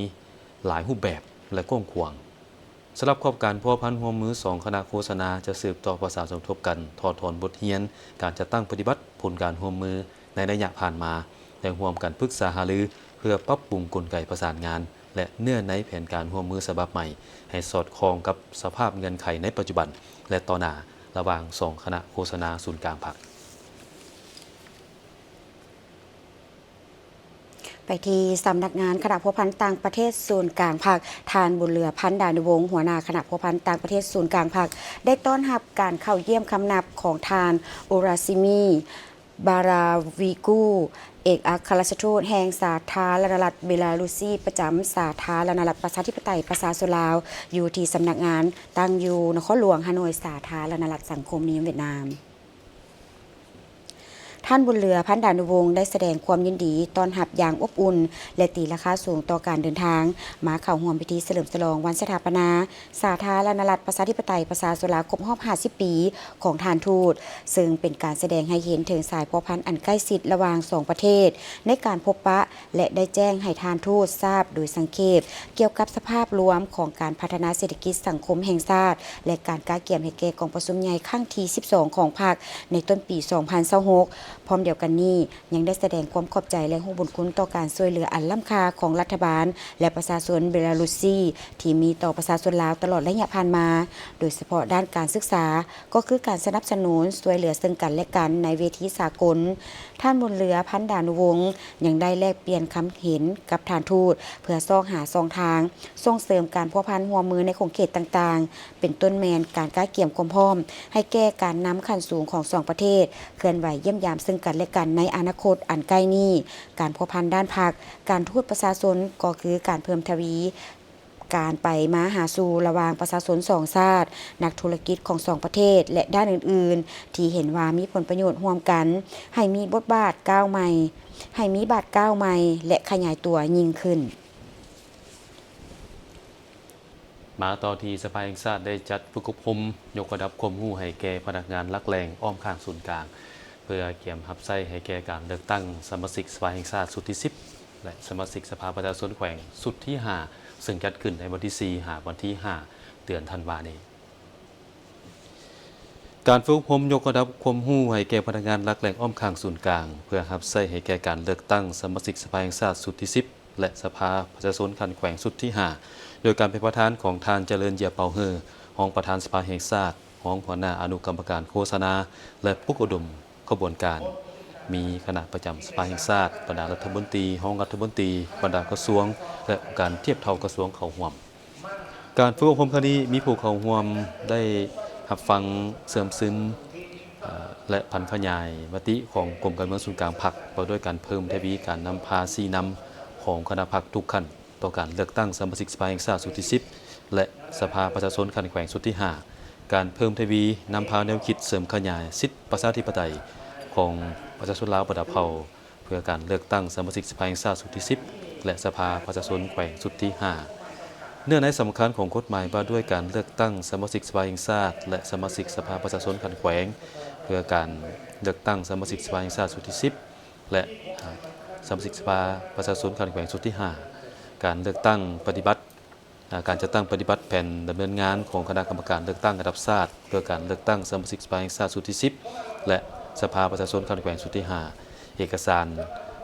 ຫຼາຍຮູບແບບ ແລະ ກວ້າງຂວາງ. ສຳລັບຂອບການພົວພັນຮ່ວມມືສອງຄະນະໂຄສະນາ ຈະສືບຕໍ່ປະສານສົມທົບກັນ, ຖອດຖອນບົດຮຽນການຈັດຕັ້ງປະຕິບັດ, ຜົນການຮ່ວມມືໃນໄລຍະຜ່ານມາ ແລະ ຮ່ວມກັນປຶກສາຫາລືເພື່ອປັບປຸງກົນໄກປະສານງານ ແລະ ເນື້ອໃນແຜນການຮ່ວມມືສະບັບໃໝ່ ໃຫ້ສອດຄ່ອງກັບສະພາບເງື່ອນໄຂໃນປັດຈຸບັນ ແລະ ຕໍ່ໜ້າ ລະຫວ່າງສອງຄະນະໂຄສະນາສູນກາງພັກ. ໄປທີ່ສຳນັກງານຄະນະພົວພັນຕ່າງປະເທດສູນກາງພັກ, ທ່ານ ບຸນເຫຼືອ ພັນດານຸວົງ ຫົວໜ້າຄະນະພົວພັນຕ່າງປະເທດສູນກາງພັກ ໄດ້ຕ້ອນຮັບການເຂົ້າຢ້ຽມຄຳນັບຂອງທ່ານ ໂອຣາຊິມີ ບາຣາວິກູ ເອກອັກຄະລັດຖະທູດແຫ່ງສາທາລະນະລັດເບລາຣຸຊີ ປະຈຳສາທາລະນະລັດປະຊາທິປະໄຕປະຊາຊົນລາວ ຢູ່ທີ່ສຳນັກງານ ຕັ້ງຢູ່ນະຄອນຫຼວງຮາໂນຍ ສາທາລະນະລັດສັງຄົມນິຍົມຫວຽດນາມ. ໃ ທ່ານ ບຸນເຫຼືອ ພັນດານຸວົງ ໄດ້ສະແດງຄວາມຍິນດີຕ້ອນຮັບຢ່າງອົບອຸ່ນ ແລະ ຕີລາຄາສູງຕໍ່ການເດີນທາງມາເຂົ້າຮ່ວມພິທີສະເຫຼີມສະຫຼອງວັນສະຖາປະນາສາທາລະນະລັດປະຊາທິປະໄຕປະຊາຊົນລາວຄົບຮອບຫ້າສິບປີຂອງທ່ານທູດ, ເຊິ່ງເປັນການສະແດງໃຫ້ເຫັນເຖິງສາຍພົວພັນອັນໃກ້ຊິດລະຫວ່າງສອງປະເທດໃນການພົບປະ ແລະ ໄດ້ແຈ້ງໃຫ້ທ່ານທູດຊາບໂດຍສັງເຂບກ່ຽວກັບສະພາບລວມຂອງການພັດທະນາເສດຖະກິດສັງຄົມແຫ່ງຊາດ ແລະ ການກະກຽມໃຫ້ແກ່ກອງປະຊຸມໃຫຍ່ຄັ້ງທີສິບສອງຂອງພັກໃນຕົ້ນປີສອງພັນຊາວຫົກ. ພ້ອມດຽວກັນນີ້ ຍັງໄດ້ສະແດງຄວາມຂອບໃຈ ແລະ ຮູ້ບຸນຄຸນຕໍ່ການຊ່ວຍເຫຼືອອັນລ້ຳຄ່າຂອງລັດຖະບານ ແລະ ປະຊາຊົນເບລາຣຸດຊີ ທີ່ມີຕໍ່ປະຊາຊົນລາວຕະຫຼອດໄລຍະຜ່ານມາ, ໂດຍສະເພາະດ້ານການສຶກສາ ກໍຄືການສະໜັບສະໜູນຊ່ວຍເຫຼືອເຊິ່ງກັນ ແລະ ກັນໃນເວທີສາກົນ. ທ່ານ ບຸນເຫຼືອ ພັນດານຸວົງ ຍັງໄດ້ແລກປ່ຽນຄຳເຫັນກັບທ່ານທູດ ເພື່ອຊອກຫາຊ່ອງທາງສົ່ງເສີມການພົວພັນຮ່ວມມືໃນຂົງເຂດຕ່າງໆ ເປັນຕົ້ນແມ່ນການກະກຽມຄວາມພ້ອມໃຫ້ແກ່ການນຳຂັ້ນສູງຂອງສອງປະເທດ ເຄື່ອນໄຫວຢ້ຽມຢາມເຊິ່ງກັນ ແລະ ກັນໃນອະນາຄົດອັນໃກ້ນີ້, ການພົວພັນດ້ານພັກ, ການທູດປະຊາຊົນ ກໍຄືການເພີ່ມທະວີການໄປມາຫາສູ່ລະຫວ່າງປະຊາຊົນສອງຊາດ, ນັກທຸລະກິດຂອງສອງປະເທດ ແລະ ດ້ານອື່ນໆ ທີ່ເຫັນວ່າມີຜົນປະໂຫຍດຮ່ວມກັນ ໃຫ້ມີບົດບາດກ້າວໃໝ່, ໃຫ້ມີບາດກ້າວໃໝ່ ແລະ ຂະຫຍາຍຕົວຍິ່ງຂຶ້ນ. ມາຕໍ່ທີ່ສະພາແຫ່ງຊາດໄດ້ຈັດຝຶກອົບຮົມຍົກລະດັບຄວາມຮູ້ໃຫ້ແກ່ພະນັກງານຫຼັກແຫຼ່ງອ້ອມຂ້າງສູນກາງ ເພື່ອກຽມຮັບໃຊ້ໃຫ້ແກ່ການເລືອກຕັ້ງສະມາຊິກສະພາແຫ່ງຊາດຊຸດທີສິບ ແລະ ສະມາຊິກສະພາປະຊາຊົນແຂວງຊຸດທີຫ້າ ເຊິ່ງຈັດຂຶ້ນໃນວັນທີສີ່ຫາວັນທີຫ້າເດືອນທັນວານີ້. ການຝຶກອົບຮົມຍົກລະດັບຄວາມຮູ້ໃຫ້ແກ່ພະນັກງານຫຼັກແຫຼ່ງອ້ອມຂ້າງສູນກາງ ເພື່ອຮັບໃຊ້ໃຫ້ແກ່ການເລືອກຕັ້ງສະມາຊິກສະພາແຫ່ງຊາດຊຸດທີສິບ ແລະ ສະພາປະຊາຊົນຂັ້ນແຂວງຊຸດທີຫ້າ ໂດຍການເປັນປະທານຂອງທ່ານ ຈະເລີນ ເຢຍເປົາເຮີ ຮອງປະທານສະພາແຫ່ງຊາດ, ຮອງຫົວໜ້າອະນຸກຳມະການໂຄສະນາ ແລະ ປຸກອຸດົມຂະບວນການ, ມີຄະນະປະຈຳສະພາແຫ່ງຊາດ, ບັນດາລັດຖະມົນຕີ, ຮອງລັດຖະມົນຕີ, ບັນດາກະຊວງ ແລະ ອົງການທຽບເທົ່າກະຊວງເຂົ້າຮ່ວມ. ການຝຶກອົບຮົມຄັ້ງນີ້ມີຜູ້ເຂົ້າຮ່ວມໄດ້ຮັບຟັງ, ເຊື່ອມຊຶມ ເອີ່ ແລະ ຜັນຂະຫຍາຍມະຕິຂອງກົມການເມືອງສູນກາງພັກ ວ່າດ້ວຍການເພີ່ມທະວີການນຳພາຊີ້ນຳຂອງຄະນະພັກທຸກຂັ້ນ ຕໍ່ການເລືອກຕັ້ງສະມາຊິກສະພາແຫ່ງຊາດຊຸດທີສິບ ແລະ ສະພາປະຊາຊົນຂັ້ນແຂວງຊຸດທີຫ້າ, ການເພີ່ມທະວີນຳພາແນວຄິດເສີມຂະຫຍາຍສິດປະຊາທິປະໄຕຂອງປະຊາຊົນລາວບັນດາເຜົ່າ ເພື່ອການເລືອກຕັ້ງສະມາຊິກສະພາແຫ່ງຊາດຊຸດທີສິບ ແລະ ສະພາປະຊາຊົນແຂວງຊຸດທີຫ້າ. ເນື້ອໃນສຳຄັນຂອງກົດໝາຍວ່າດ້ວຍການເລືອກຕັ້ງສະມາຊິກສະພາແຫ່ງຊາດ ແລະ ສະມາຊິກສະພາປະຊາຊົນຂັ້ນແຂວງ ເພື່ອການເລືອກຕັ້ງສະມາຊິກສະພາແຫ່ງຊາດຊຸດທີສິບ ແລະ ສະມາຊິກສະພາປະຊາຊົນຂັ້ນແຂວງຊຸດທີຫ້າ, ການເລືອກຕັ້ງປະຕິບັດ ການຈັດຕັ້ງປະຕິບັດແຜນດຳເນີນງານຂອງຄະນະກຳມະການເລືອກຕັ້ງລະດັບຊາດ ເພື່ອການເລືອກຕັ້ງສະມາຊິກສະພາແຫ່ງຊາດຊຸດທີສິບ ແລະ ສະພາປະຊາຊົນຂັ້ນແຂວງຊຸດທີຫ້າ, ເອກະສານ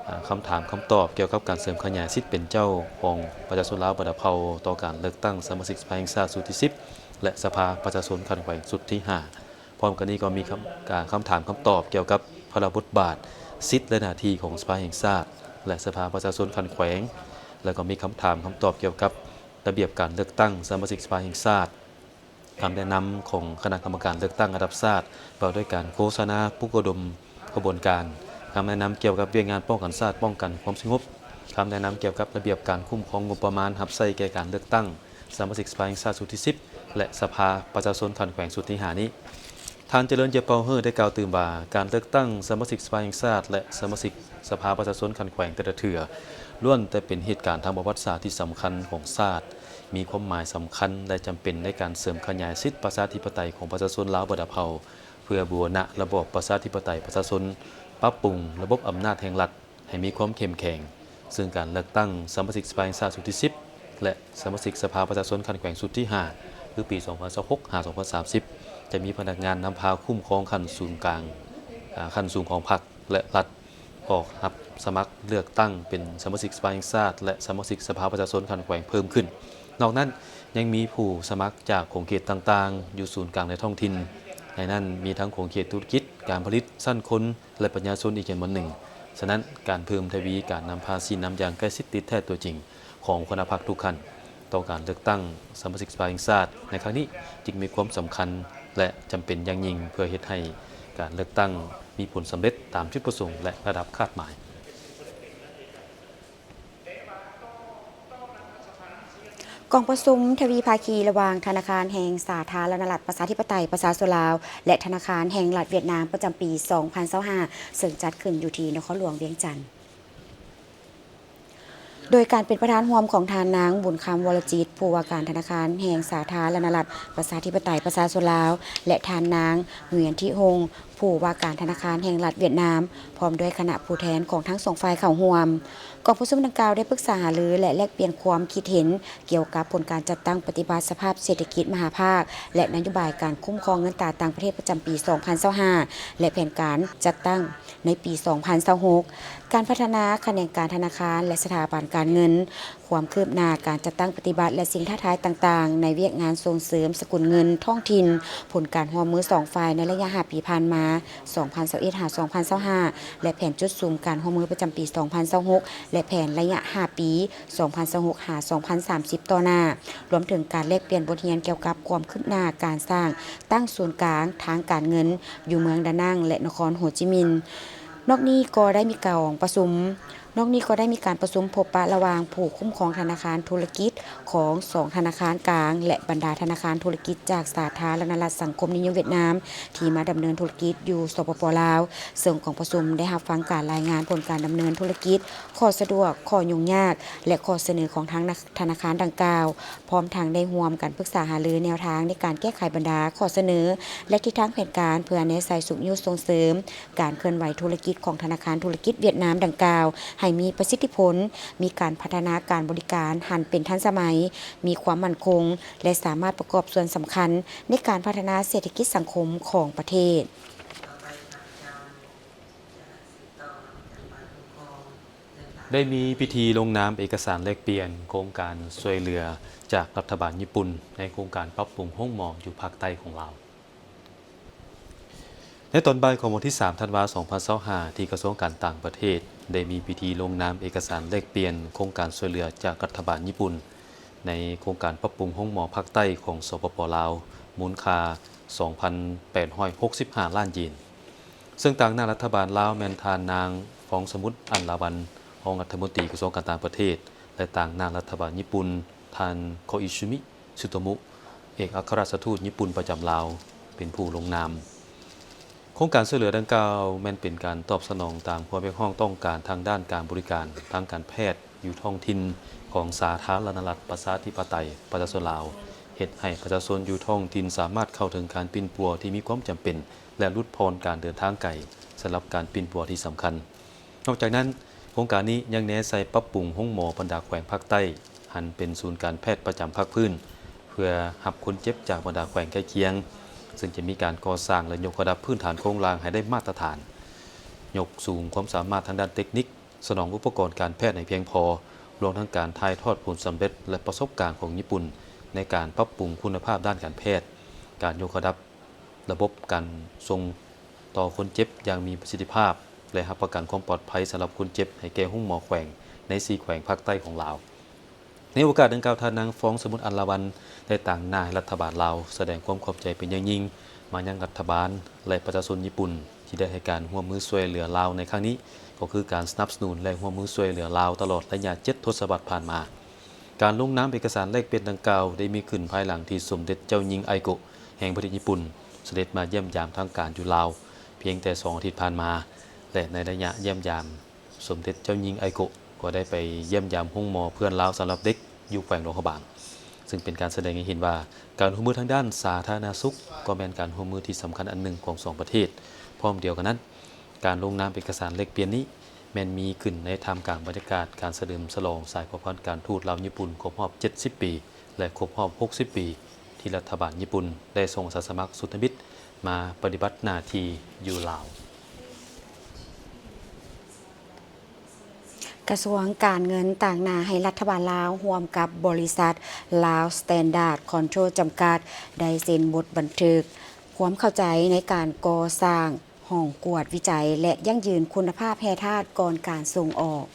ອາ ຄຳຖາມຄຳຕອບກ່ຽວກັບການເສີມຂະຫຍາຍສິດເປັນເຈົ້າຂອງປະຊາຊົນລາວບັນດາເຜົ່າຕໍ່ການເລືອກຕັ້ງສະມາຊິກສະພາແຫ່ງຊາດຊຸດທີສິບ ແລະ ສະພາປະຊາຊົນຂັ້ນແຂວງຊຸດທີຫ້າ. ພ້ອມກັນນີ້ກໍມີຄຳ ການ ຄຳຖາມຄຳຕອບກ່ຽວກັບພາລະບົດບາດ, ສິດ ແລະ ໜ້າທີ່ຂອງສະພາແຫ່ງຊາດ ແລະ ສະພາປະຊາຊົນຂັ້ນແຂວງ, ແລ້ວກໍມີຄຳຖາມຄຳຕອບກ່ຽວກັບລະບຽບການເລືອກຕັ້ງສະມາຊິກສະພາແຫ່ງຊາດ, ຄຳແນະນຳຂອງຄະນະກຳມະການເລືອກຕັ້ງລະດັບຊາດ ວ່າດ້ວຍການໂຄສະນາ, ປຸກອົບຮົມຂະບວນການ, ຄຳແນະນຳກ່ຽວກັບວຽກງານປ້ອງກັນຊາດ, ປ້ອງກັນຄວາມສະຫງົບ, ຄຳແນະນຳກ່ຽວກັບລະບຽບການຄຸ້ມຄອງງົບປະມານຮັບໃຊ້ແກ່ການເລືອກຕັ້ງ ສະມາຊິກສະພາແຫ່ງຊາດຊຸດທີສິບ ແລະ ສະພາປະຊາຊົນຂັ້ນແຂວງຊຸດທີຫ້ານີ້. ທ່ານ ຈະເລີນ ເຈຍເປົາເຮີ ໄດ້ກ່າວຕື່ມວ່າ ການເລືອກຕັ້ງສະມາຊິກສະພາແຫ່ງຊາດ ແລະ ສະມາຊິກສະພາປະຊາຊົນຂັ້ນແຂວງແຕ່ລະເທື່ອ ລ້ວນແຕ່ເປັນເຫດການທາງປະຫວັດສາດທີ່ສຳຄັນຂອງຊາດ, ມີຄວາມໝາຍສຳຄັນ ແລະ ຈຳເປັນໃນການເສີມຂະຫຍາຍສິດປະຊາທິປະໄຕຂອງປະຊາຊົນລາວບັນດາເຜົ່າ ເພື່ອບູລະນະລະບອບປະຊາທິປະໄຕປະຊາຊົນ, ປັບປຸງລະບົບອຳນາດແຫ່ງລັດ ໃຫ້ມີຄວາມເຂັ້ມແຂງ, ເຊິ່ງການເລືອກຕັ້ງສະມາຊິກສະພາແຫ່ງຊາດຊຸດທີສິບ ແລະ ສະມາຊິກສະພາປະຊາຊົນຂັ້ນແຂວງຊຸດທີຫ້າ ຄືປີສອງພັນຊາວຫົກຫາສອງພັນສາມສິບ ຈະມີພະນັກງານນຳພາຄຸ້ມຄອງຂັ້ນສູນກາງ, ອາ, ຂັ້ນສູງຂອງພັກ ແລະ ລັດ ອອກຮັບສະໝັກເລືອກຕັ້ງເປັນສະມາຊິກສະພາແຫ່ງຊາດ ແລະ ສະມາຊິກສະພາປະຊາຊົນຂັ້ນແຂວງເພີ່ມຂຶ້ນ. ນອກນັ້ນ ຍັງມີຜູ້ສະໝັກຈາກຂົງເຂດຕ່າງໆ ຢູ່ສູນກາງ ແລະ ທ້ອງຖິ່ນ, ໃນນັ້ນມີທັງຂົງເຂດທຸລະກິດ, ການຜະລິດ, ຊັ້ນຄົນ ແລະ ປະຊາຊົນອີກຈຳນວນໜຶ່ງ. ສະນັ້ນ, ການເພີ່ມທະວີການນຳພາຊີ້ນຳຢ່າງໃກ້ຊິດຕິດແທດຕົວຈິງຂອງຫົວໜ້າພັກທຸກຂັ້ນ ຕໍ່ການເລືອກຕັ້ງສະມາຊິກສະພາແຫ່ງຊາດໃນຄັ້ງນີ້ ຈຶ່ງມີຄວາມສຳຄັນ ແລະ ຈຳເປັນຢ່າງຍິ່ງ ເພື່ອເຮັດໃຫ້ການເລືອກຕັ້ງມີຜົນສຳເລັດຕາມຈຸດປະສົງ ແລະ ລະດັບຄາດໝາຍ. ກອງປະຊຸມທະວີພາຄີລະຫວ່າງທະນາຄານແຫ່ງສາທາລະນະລັດປະຊາທິປະໄຕປະຊາຊົນລາວ ແລະ ທະນາຄານແຫ່ງລັດຫວຽດນາມ ປະຈຳປີສອງພັນຊາວຫ້າ ເຊິ່ງຈັດຂຶ້ນຢູ່ທີ່ນະຄອນຫຼວງວຽງຈັນ. ໂດຍການເປັນປະທານຮ່ວມຂອງທ່ານນາງ ບຸນຄຳ ວໍລະຈິດ ຜູ້ວ່າການທະນາຄານແຫ່ງສາທາລະນະລັດປະຊາທິປະໄຕປະຊາຊົນລາວ ແລະ ທ່ານນາງ ຫງວຽນ ທິຮົງ ຜູ້ວ່າການທະນາຄານແຫ່ງລັດຫວຽດນາມ ພ້ອມດ້ວຍຄະນະຜູ້ແທນຂອງທັງສອງຝ່າຍເຂົ້າຮ່ວມ. ກອງປະຊຸມດັ່ງກ່າວໄດ້ປຶກສາຫາລື ແລະ ແລກປ່ຽນຄວາມຄິດເຫັນກ່ຽວກັບຜົນການຈັດຕັ້ງປະຕິບັດສະພາບເສດຖະກິດມະຫາພາກ ແລະ ນະໂຍບາຍການຄຸ້ມຄອງເງິນຕາຕ່າງປະເທດປະຈຳປີສອງພັນຊາວຫ້າ ແລະ ແຜນການຈັດຕັ້ງ ໃນປີສອງພັນຊາວຫົກ, ການພັດທະນາຂະແໜງການທະນາຄານ ແລະ ສະຖາບັນການເງິນ, ຄວາມຄືບໜ້າການຈັດຕັ້ງປະຕິບັດ ແລະ ສິ່ງທ້າທາຍຕ່າງໆ ໃນວຽກງານສົ່ງເສີມສະກຸນເງິນທ້ອງຖິ່ນ, ຜົນການຮ່ວມມືສອງຝ່າຍໃນໄລຍະຫ້າປີຜ່ານມາ ສອງພັນຊາວເອັດ ຫາ ສອງພັນຊາວຫ້າ ແລະ ແຜນຈຸດສຸມການຮ່ວມມືປະຈຳປີສອງພັນຊາວຫົກ ແລະ ແຜນໄລຍະຫ້າປີ ສອງພັນຊາວຫົກ ຫາ ສອງພັນສາມສິບຕໍ່ໜ້າ, ລວມເຖິງການແລກປ່ຽນບົດຮຽນກ່ຽວກັບຄວາມຄືບໜ້າການສ້າງຕັ້ງສູນກາງທາງການເງິນ ຢູ່ເມືອງດານັງ ແລະ ນະຄອນໂຮຈິມິນ. ນອກນີ້ກໍໄດ້ມີກອງປະຊຸມ, ນອກນີ້ກໍໄດ້ມີການປະຊຸມພົບປະລະຫວ່າງຜູ້ຄຸ້ມຄອງທະນາຄານທຸລະກິດຂອງສອງທະນາຄານກາງ ແລະ ບັນດາທະນາຄານທຸລະກິດຈາກສາທາລະນະລັດສັງຄົມນິຍົມຫວຽດນາມ ທີ່ມາດຳເນີນທຸລະກິດຢູ່ ສປປ ລາວ, ເຊິ່ງກອງປະຊຸມໄດ້ຮັບຟັງການລາຍງານຜົນການດຳເນີນທຸລະກິດ, ຂໍ້ສະດວກ, ຂໍ້ຫຍຸ້ງຍາກ ແລະ ຂໍ້ສະເໜີຂອງທາງທະນາຄານດັ່ງກ່າວ. ພ້ອມທັງໄດ້ຮ່ວມກັນປຶກສາຫາລືແນວທາງໃນການແກ້ໄຂບັນດາຂໍ້ສະເໜີ ແລະ ທິດທາງແຜນການ ເພື່ອແນໃສ່ຊຸກຍູ້ສົ່ງເສີມການເຄື່ອນໄຫວທຸລະກິດຂອງທະນາຄານທຸລະກິດຫວຽດນາມດັ່ງກ່າວ ໃຫ້ມີປະສິດທິຜົນ, ມີການພັດທະນາການບໍລິການຫັນເປັນທັນສະໄໝ, ມີຄວາມໝັ້ນຄົງ ແລະ ສາມາດປະກອບສ່ວນສຳຄັນໃນການພັດທະນາເສດຖະກິດສັງຄົມຂອງປະເທດ. ໄດ້ມີພິທີລົງນາມເອກະສານແລກປ່ຽນໂຄງການຊ່ວຍເຫຼືອຈາກລັດຖະບານຍີ່ປຸ່ນ ໃນໂຄງການປັບປຸງໂຮງໝໍຢູ່ພາກໃຕ້ຂອງລາວ. ໃນຕອນບ່າຍຂອງວັນທີສາມ ທັນວາ ສອງພັນຊາວຫ້າ ທີ່ກະຊວງການຕ່າງປະເທດ ໄດ້ມີພິທີລົງນາມເອກະສານແລກປ່ຽນໂຄງການຊ່ວຍເຫຼືອຈາກລັດຖະບານຍີ່ປຸ່ນ ໃນໂຄງການປັບປຸງໂຮງໝໍພາກໃຕ້ຂອງ ສປປ ລາວ ມູນຄ່າ ສອງພັນແປດຮ້ອຍຫົກສິບຫ້າລ້ານເຢນ. ເຊິ່ງຕາງໜ້າລັດຖະບານລາວແມ່ນທ່ານນາງ ຟອງສະໝຸດ ອັນລາວັນ ຮອງລັດຖະມົນຕີກະຊວງການຕ່າງປະເທດ ແລະ ຕາງໜ້າລັດຖະບານຍີ່ປຸ່ນ ທ່ານ ໂຄອິຊະມິ ສຸໂຕມຸ ເອກອັກຄະລັດຖະທູດຍີ່ປຸ່ນປະຈຳລາວ ເປັນຜູ້ລົງນາມ. ໂຄງການຊ່ວຍເຫຼືອດັ່ງກ່າວແມ່ນເປັນການຕອບສະໜອງຕາມຄວາມຮຽກຮ້ອງຕ້ອງການທາງດ້ານການບໍລິການທາງການແພດ ຢູ່ທ້ອງຖິ່ນຂອງສາທາລະນະລັດປະຊາທິປະໄຕປະຊາຊົນລາວ, ເຮັດໃຫ້ປະຊາຊົນຢູ່ທ້ອງຖິ່ນສາມາດເຂົ້າເຖິງການປິ່ນປົວທີ່ມີຄວາມຈຳເປັນ ແລະ ຫຼຸດຜ່ອນການເດີນທາງໄກສຳລັບການປິ່ນປົວທີ່ສຳຄັນ. ນອກຈາກນັ້ນ, ໂຄງການນີ້ຍັງແນໃສ່ປັບປຸງໂຮງໝໍບັນດາແຂວງພາກໃຕ້ ຫັນເປັນສູນການແພດປະຈຳພາກພື້ນ ເພື່ອຮັບຄົນເຈັບຈາກບັນດາແຂວງໃກ້ຄຽງ, ເຊິ່ງຈະມີການກໍ່ສ້າງ ແລະ ຍົກລະດັບພື້ນຖານໂຄງລ່າງໃຫ້ໄດ້ມາດຕະຖານ, ຍົກສູງຄວາມສາມາດທາງດ້ານເຕັກນິກ, ສະໜອງອຸປະກອນການແພດໃຫ້ພຽງພໍ, ລວມທັງການຖ່າຍທອດຜົນສຳເລັດ ແລະ ປະສົບການຂອງຍີ່ປຸ່ນໃນການປັບປຸງຄຸນນະພາບດ້ານການແພດ, ການຍົກລະດັບລະບົບການສົ່ງຕໍ່ຄົນເຈັບຢ່າງມີປະສິດທິພາບ ແລະ ຮັບປະກັນຄວາມປອດໄພສຳລັບຄົນເຈັບໃຫ້ແກ່ໂຮງໝໍແຂວງໃນສີ່ແຂວງພາກໃຕ້ຂອງລາວ. ໃນໂອກາດດັ່ງກ່າວ, ທ່ານນາງ ຟອງສະໝຸດ ອັນລາວັນ ໄດ້ຕາງໜ້າໃຫ້ລັດຖະບານລາວສະແດງຄວາມຂອບໃຈເປັນຢ່າງຍິ່ງມາຍັງລັດຖະບານ ແລະ ປະຊາຊົນຍີ່ປຸ່ນ ທີ່ໄດ້ໃຫ້ການຮ່ວມມືຊ່ວຍເຫຼືອລາວໃນຄັ້ງນີ້ ກໍຄືການສະໜັບສະໜູນ ແລະ ຮ່ວມມືຊ່ວຍເຫຼືອລາວຕະຫຼອດໄລຍະເຈັດທົດສະວັດຜ່ານມາ. ການລົງນາມເອກະສານແລກປ່ຽນດັ່ງກ່າວ ໄດ້ມີຂຶ້ນພາຍຫຼັງທີ່ສົມເດັດເຈົ້າຍິງ ໄອໂກະ ແຫ່ງປະເທດຍີ່ປຸ່ນ ສະເດັດມາຢ້ຽມຢາມທາງການຢູ່ລາວ ພຽງແຕ່ສອງອາທິດຜ່ານມາ ແລະ ໃນໄລຍະຢ້ຽມຢາມ, ສົມເດັດເຈົ້າຍິງ ໄອໂກະ ກໍໄດ້ໄປຢ້ຽມຢາມໂຮງໝໍເພື່ອນລາວສຳລັບເດັກ ຢູ່ແຂວງຫຼວງພະບາງ, ເຊິ່ງເປັນການສະແດງໃຫ້ເຫັນວ່າ ການຮ່ວມມືທາງດ້ານສາທາລະນະສຸກ ກໍແມ່ນການຮ່ວມມືທີ່ສຳຄັນອັນໜຶ່ງຂອງສອງປະເທດ. ພ້ອມດຽວກັນນັ້ນ, ການລົງນາມເອກະສານແລກປ່ຽນນີ້ ແມ່ນມີຂຶ້ນໃນທ່າມກາງບັນຍາກາດການສະເຫຼີມສະຫຼອງສາຍພົວພັນການທູດລາວຍີ່ປຸ່ນຄົບຮອບເຈັດສິບປີ ແລະ ຄົບຮອບຫົກສິບປີ ທີ່ລັດຖະບານຍີ່ປຸ່ນໄດ້ສົ່ງອາສາສະໝັກສຸນທະມິດມາປະຕິບັດໜ້າທີ່ຢູ່ລາວ. ກະຊວງການເງິນຕາງໜ້າໃຫ້ລັດຖະບານລາວ ຮ່ວມກັບບໍລິສັດ Lao Standard Control ຈຳກັດ ໄດ້ເຊັນບົດບັນທຶກຄວາມເຂົ້າໃຈໃນການກໍ່ສ້າງຫ້ອງກວດວິໄຈ ແລະ ຢັ້ງຢືນຄຸນນະພາບແຮ່ທາດກ່ອນການສົ່ງອອກ.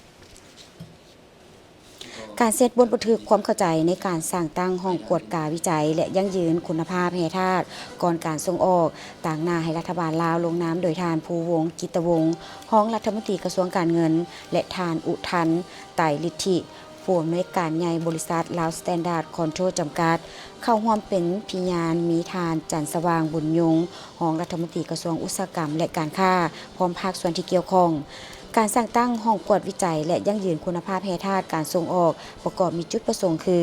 ການເຊັນບົດບັນທຶກຄວາມເຂົ້າໃຈໃນການສ້າງຕັ້ງຫ້ອງກວດກາວິໄຈ ແລະ ຢັ້ງຢືນຄຸນນະພາບແຮ່ທາດກ່ອນການສົ່ງອອກ ຕາງໜ້າໃຫ້ລັດຖະບານລາວລົງນາມໂດຍທ່ານ ພູວົງ ກິດຕະວົງ ຮອງລັດຖະມົນຕີກະຊວງການເງິນ ແລະ ທ່ານ ອຸທັນ ໄຕລິດທິ ຜູ້ອຳນວຍການໃຫຍ່ບໍລິສັດ ລາວສະແຕນດາດຄອນໂທຣ ຈຳກັດ, ເຂົ້າຮ່ວມເປັນພະຍານມີທ່ານ ຈັນສະຫວ່າງ ບຸນຍົງ ຮອງລັດຖະມົນຕີກະຊວງອຸດສາຫະກຳ ແລະ ການຄ້າ ພ້ອມພາກສ່ວນທີ່ກ່ຽວຂ້ອງ. ການສ້າງຕັ້ງຫ້ອງກວດວິໄຈ ແລະ ຢັ້ງຢືນຄຸນນະພາບແຮ່ທາດການສົ່ງອອກ ປະກອບມີຈຸດປະສົງຄື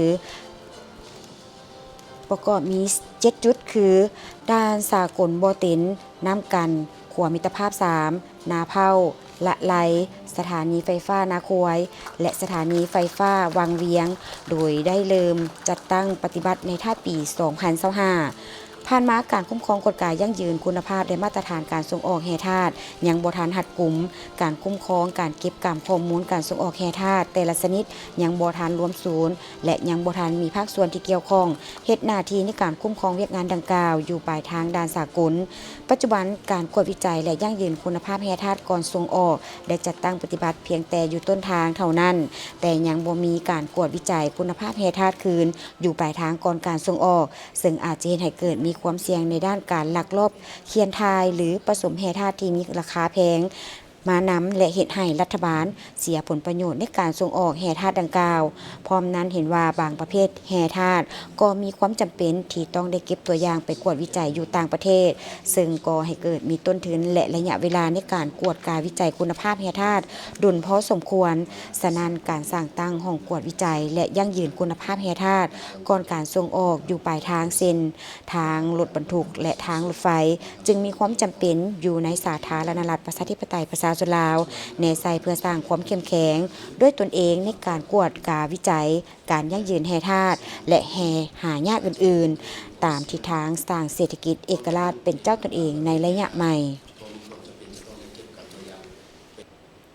ປະກອບມີເຈັດຈຸດ ຄື ດ່ານສາກົນບໍ່ເຕັນ, ນ້ຳກັນ, ຂົວມິດຕະພາບສາມ, ນາເພົ້າ, ລະໄລ, ສະຖານີໄຟຟ້ານາຄວາຍ ແລະ ສະຖານີໄຟຟ້າວັງວຽງ, ໂດຍໄດ້ເລີ່ມຈັດຕັ້ງປະຕິບັດໃນທ້າຍປີສອງພັນຊາວຫ້າ. ຜ່ານມາ, ການຄຸ້ມຄອງກວດກາຢັ້ງຢືນຄຸນນະພາບ ແລະ ມາດຕະຖານການສົ່ງອອກແຮ່ທາດ ຍັງບໍ່ທັນຮັດກຸມ. ການຄຸ້ມຄອງການເກັບກຳຂໍ້ມູນການສົ່ງອອກແຮ່ທາດແຕ່ລະຊະນິດ ຍັງບໍ່ທັນລວມສູນ ແລະ ຍັງບໍ່ທັນມີພາກສ່ວນທີ່ກ່ຽວຂ້ອງ ເຮັດໜ້າທີ່ໃນການຄຸ້ມຄອງວຽກງານດັ່ງກ່າວຢູ່ປາຍທາງດ່ານສາກົນ. ປັດຈຸບັນ, ການກວດວິໄຈ ແລະ ຢັ້ງຢືນຄຸນນະພາບແຮ່ທາດກ່ອນສົ່ງອອກ ໄດ້ຈັດຕັ້ງປະຕິບັດພຽງແຕ່ຢູ່ຕົ້ນທາງເທົ່ານັ້ນ, ແຕ່ຍັງບໍ່ມີການກວດວິໄຈຄຸນນະພາບແຮ່ທາດຄືນຢູ່ປາຍທາງກ່ອນການສົ່ງອອກ, ເຊິ່ງອາດຈະເຮັດໃຫ້ເກີດມີຄວາມສ່ຽງໃນດ້ານການລັກລອບຂຽນຖ່າຍ ຫຼື ປະສົມແຮ່ທາດທີ່ມີລາຄາແພງ ມານຳ ແລະ ເຮັດໃຫ້ລັດຖະບານເສຍຜົນປະໂຫຍດໃນການສົ່ງອອກແຮ່ທາດດັ່ງກ່າວ. ພ້ອມນັ້ນເຫັນວ່າບາງປະເພດແຮ່ທາດກໍມີຄວາມຈຳເປັນທີ່ຕ້ອງໄດ້ເກັບຕົວຢ່າງໄປກວດວິໄຈຢູ່ຕ່າງປະເທດ, ເຊິ່ງກໍໃຫ້ເກີດມີຕົ້ນທຶນ ແລະ ໄລຍະເວລາໃນການກວດກາວິໄຈຄຸນນະພາບແຮ່ທາດດົນພໍສົມຄວນ. ສະນັ້ນ, ການສ້າງຕັ້ງຫ້ອງກວດວິໄຈ ແລະ ຢັ້ງຢືນຄຸນນະພາບແຮ່ທາດກ່ອນການສົ່ງອອກຢູ່ປາຍທາງ ເຊັ່ນ ທາງລົດບັນທຸກ ແລະ ທາງລົດໄຟ ຈຶ່ງມີຄວາມຈຳເປັນຢູ່ໃນສາທາລະນະລັດ ປະຊາທິປະໄຕ ປະຊາຊົນລາວ ແນໃສ່ເພື່ອສ້າງຄວາມເຂັ້ມແຂງດ້ວຍຕົນເອງໃນການກວດກາວິໄຈ, ການຢັ້ງຢືນແຮ່ທາດ ແລະ ແຮ່ຫາຍາກອື່ນໆ ຕາມທິດທາງສ້າງເສດຖະກິດເອກະລາດເປັນເຈົ້າຕົນເອງໃນໄລຍະໃໝ່.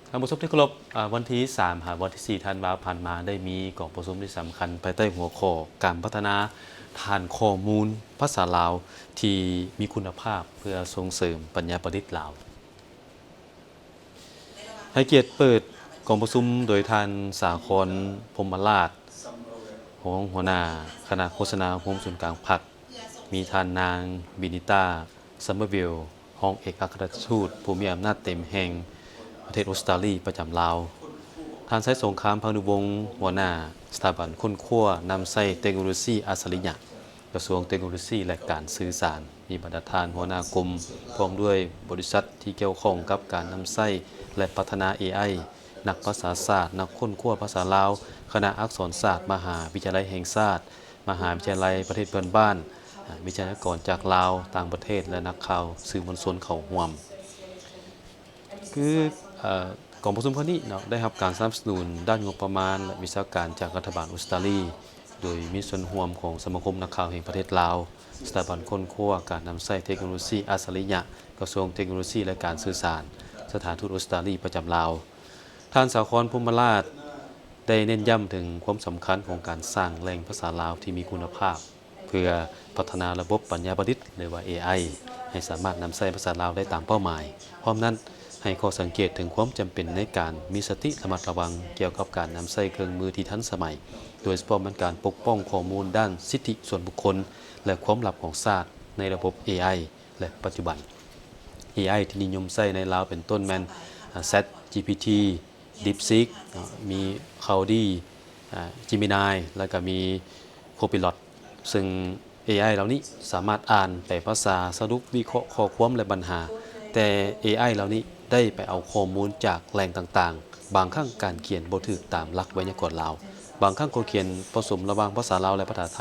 ທ່ານຜູ້ຊົມທີ່ເຄົາລົບ, ອາ, ວັນທີສາມຫາວັນທີສີ່ທັນວາຜ່ານມາ ໄດ້ມີກອງປະຊຸມທີ່ສຳຄັນພາຍໃຕ້ຫົວຂໍ້ ການພັດທະນາຖານຂໍ້ມູນພາສາລາວທີ່ມີຄຸນນະພາບ ເພື່ອສົ່ງເສີມປັນຍາປະດິດລາວ. ໃຫ້ກຽດເປີດກອງປະຊຸມໂດຍທ່ານ ສາຄອນ ພົມມະລາດ ຮອງຫົວໜ້າຄະນະໂຄສະນາໂຮມສູນກາງພັກ, ມີທ່ານນາງ ວິນິຕາ ຊຳເບີເວລ ຮອງເອກອັກຄະລັດຖະທູດຜູ້ມີອຳນາດເຕັມແຫ່ງປະເທດອົດສະຕາລີປະຈຳລາວ, ທ່ານ ໄຊສົງຄາມ ພານຸວົງ ຫົວໜ້າສະຖາບັນຄົ້ນຄວ້ານຳໃຊ້ເຕັກໂນໂລຊີອັດສະລິຍະ ກະຊວງເຕັກໂນໂລຊີ ແລະ ການສື່ສານ, ມີບັນດາທ່ານຫົວໜ້າກົມ ພ້ອມດ້ວຍບໍລິສັດທີ່ກ່ຽວຂ້ອງກັບການນຳໃຊ້ ແລະ ພັດທະນາເອໄອ, ນັກພາສາສາດ, ນັກຄົ້ນຄວ້າພາສາລາວ, ຄະນະອັກສອນສາດມະຫາວິທະຍາໄລແຫ່ງຊາດ, ມະຫາວິທະຍາໄລປະເທດເພື່ອນບ້ານ, ອາ, ວິທະຍາກອນຈາກລາວ, ຕ່າງປະເທດ ແລະ ນັກຂ່າວສື່ມວນຊົນເຂົ້າຮ່ວມ. ຄື, ເອີ, ກອງປະຊຸມຄັ້ງນີ້ເນາະ ໄດ້ຮັບການສະໜັບສະໜູນດ້ານງົບປະມານ ແລະ ວິຊາການຈາກລັດຖະບານອົດສະຕາລີ, ໂດຍມີສ່ວນຮ່ວມຂອງສະມາຄົມນັກຂ່າວແຫ່ງປະເທດລາວ, ສະຖາບັນຄົ້ນຄວ້າການນຳໃຊ້ເຕັກໂນໂລຊີອັດສະລິຍະ, ກະຊວງເຕັກໂນໂລຊີ ແລະ ການສື່ສານ, ສະຖານທູດອົດສະຕາລີປະຈຳລາວ. ທ່ານ ສາຄອນ ພົມມະລາດ ໄດ້ເນັ້ນຢ້ຳເຖິງຄວາມສຳຄັນຂອງການສ້າງແຫຼ່ງພາສາລາວທີ່ມີຄຸນນະພາບ ເພື່ອພັດທະນາລະບົບປັນຍາປະດິດ ຫຼືວ່າ ເອໄອ ໃຫ້ສາມາດນຳໃຊ້ພາສາລາວໄດ້ຕາມເປົ້າໝາຍ. ພ້ອມນັ້ນ, ໃຫ້ຂໍ້ສັງເກດເຖິງຄວາມຈຳເປັນໃນການມີສະຕິລະມັດລະວັງກ່ຽວກັບການນຳໃຊ້ເຄື່ອງມືທີ່ທັນສະໄໝ, ໂດຍສະເພາະແມ່ນການປົກປ້ອງຂໍ້ມູນດ້ານສິດທິສ່ວນບຸກຄົນ ແລະ ຄວາມລັບຂອງຊາດໃນລະບົບ ເອໄອ ແລະ ປັດຈຸບັນ ເອໄອ ທີ່ນິຍົມໃຊ້ໃນລາວເປັນຕົ້ນແມ່ນ ແຊັດຈີພີທີ ດີບຊີກ ເນາະ ມີຄາວດີ ອາ ເຈມິນາຍ ແລ້ວກໍມີໂຄປິລັອດ ເຊິ່ງ ເອໄອ ເຫຼົ່ານີ້ສາມາດອ່ານ ແປພາສາ, ສະຫຼຸບ, ວິເຄາະຂໍ້ຄວາມ ແລະ ບັນຫາ, ແຕ່ ເອໄອ ເຫຼົ່ານີ້ໄດ້ໄປເອົາຂໍ້ມູນຈາກແຫຼ່ງຕ່າງໆ, ບາງຄັ້ງການຂຽນບໍ່ຖືກຕາມຫຼັກໄວຍາກອນລາວ, ບາງຄັ້ງກໍຂຽນປະສົມລະຫວ່າງພາສາລາວ ແລະ ພາສາໄທ.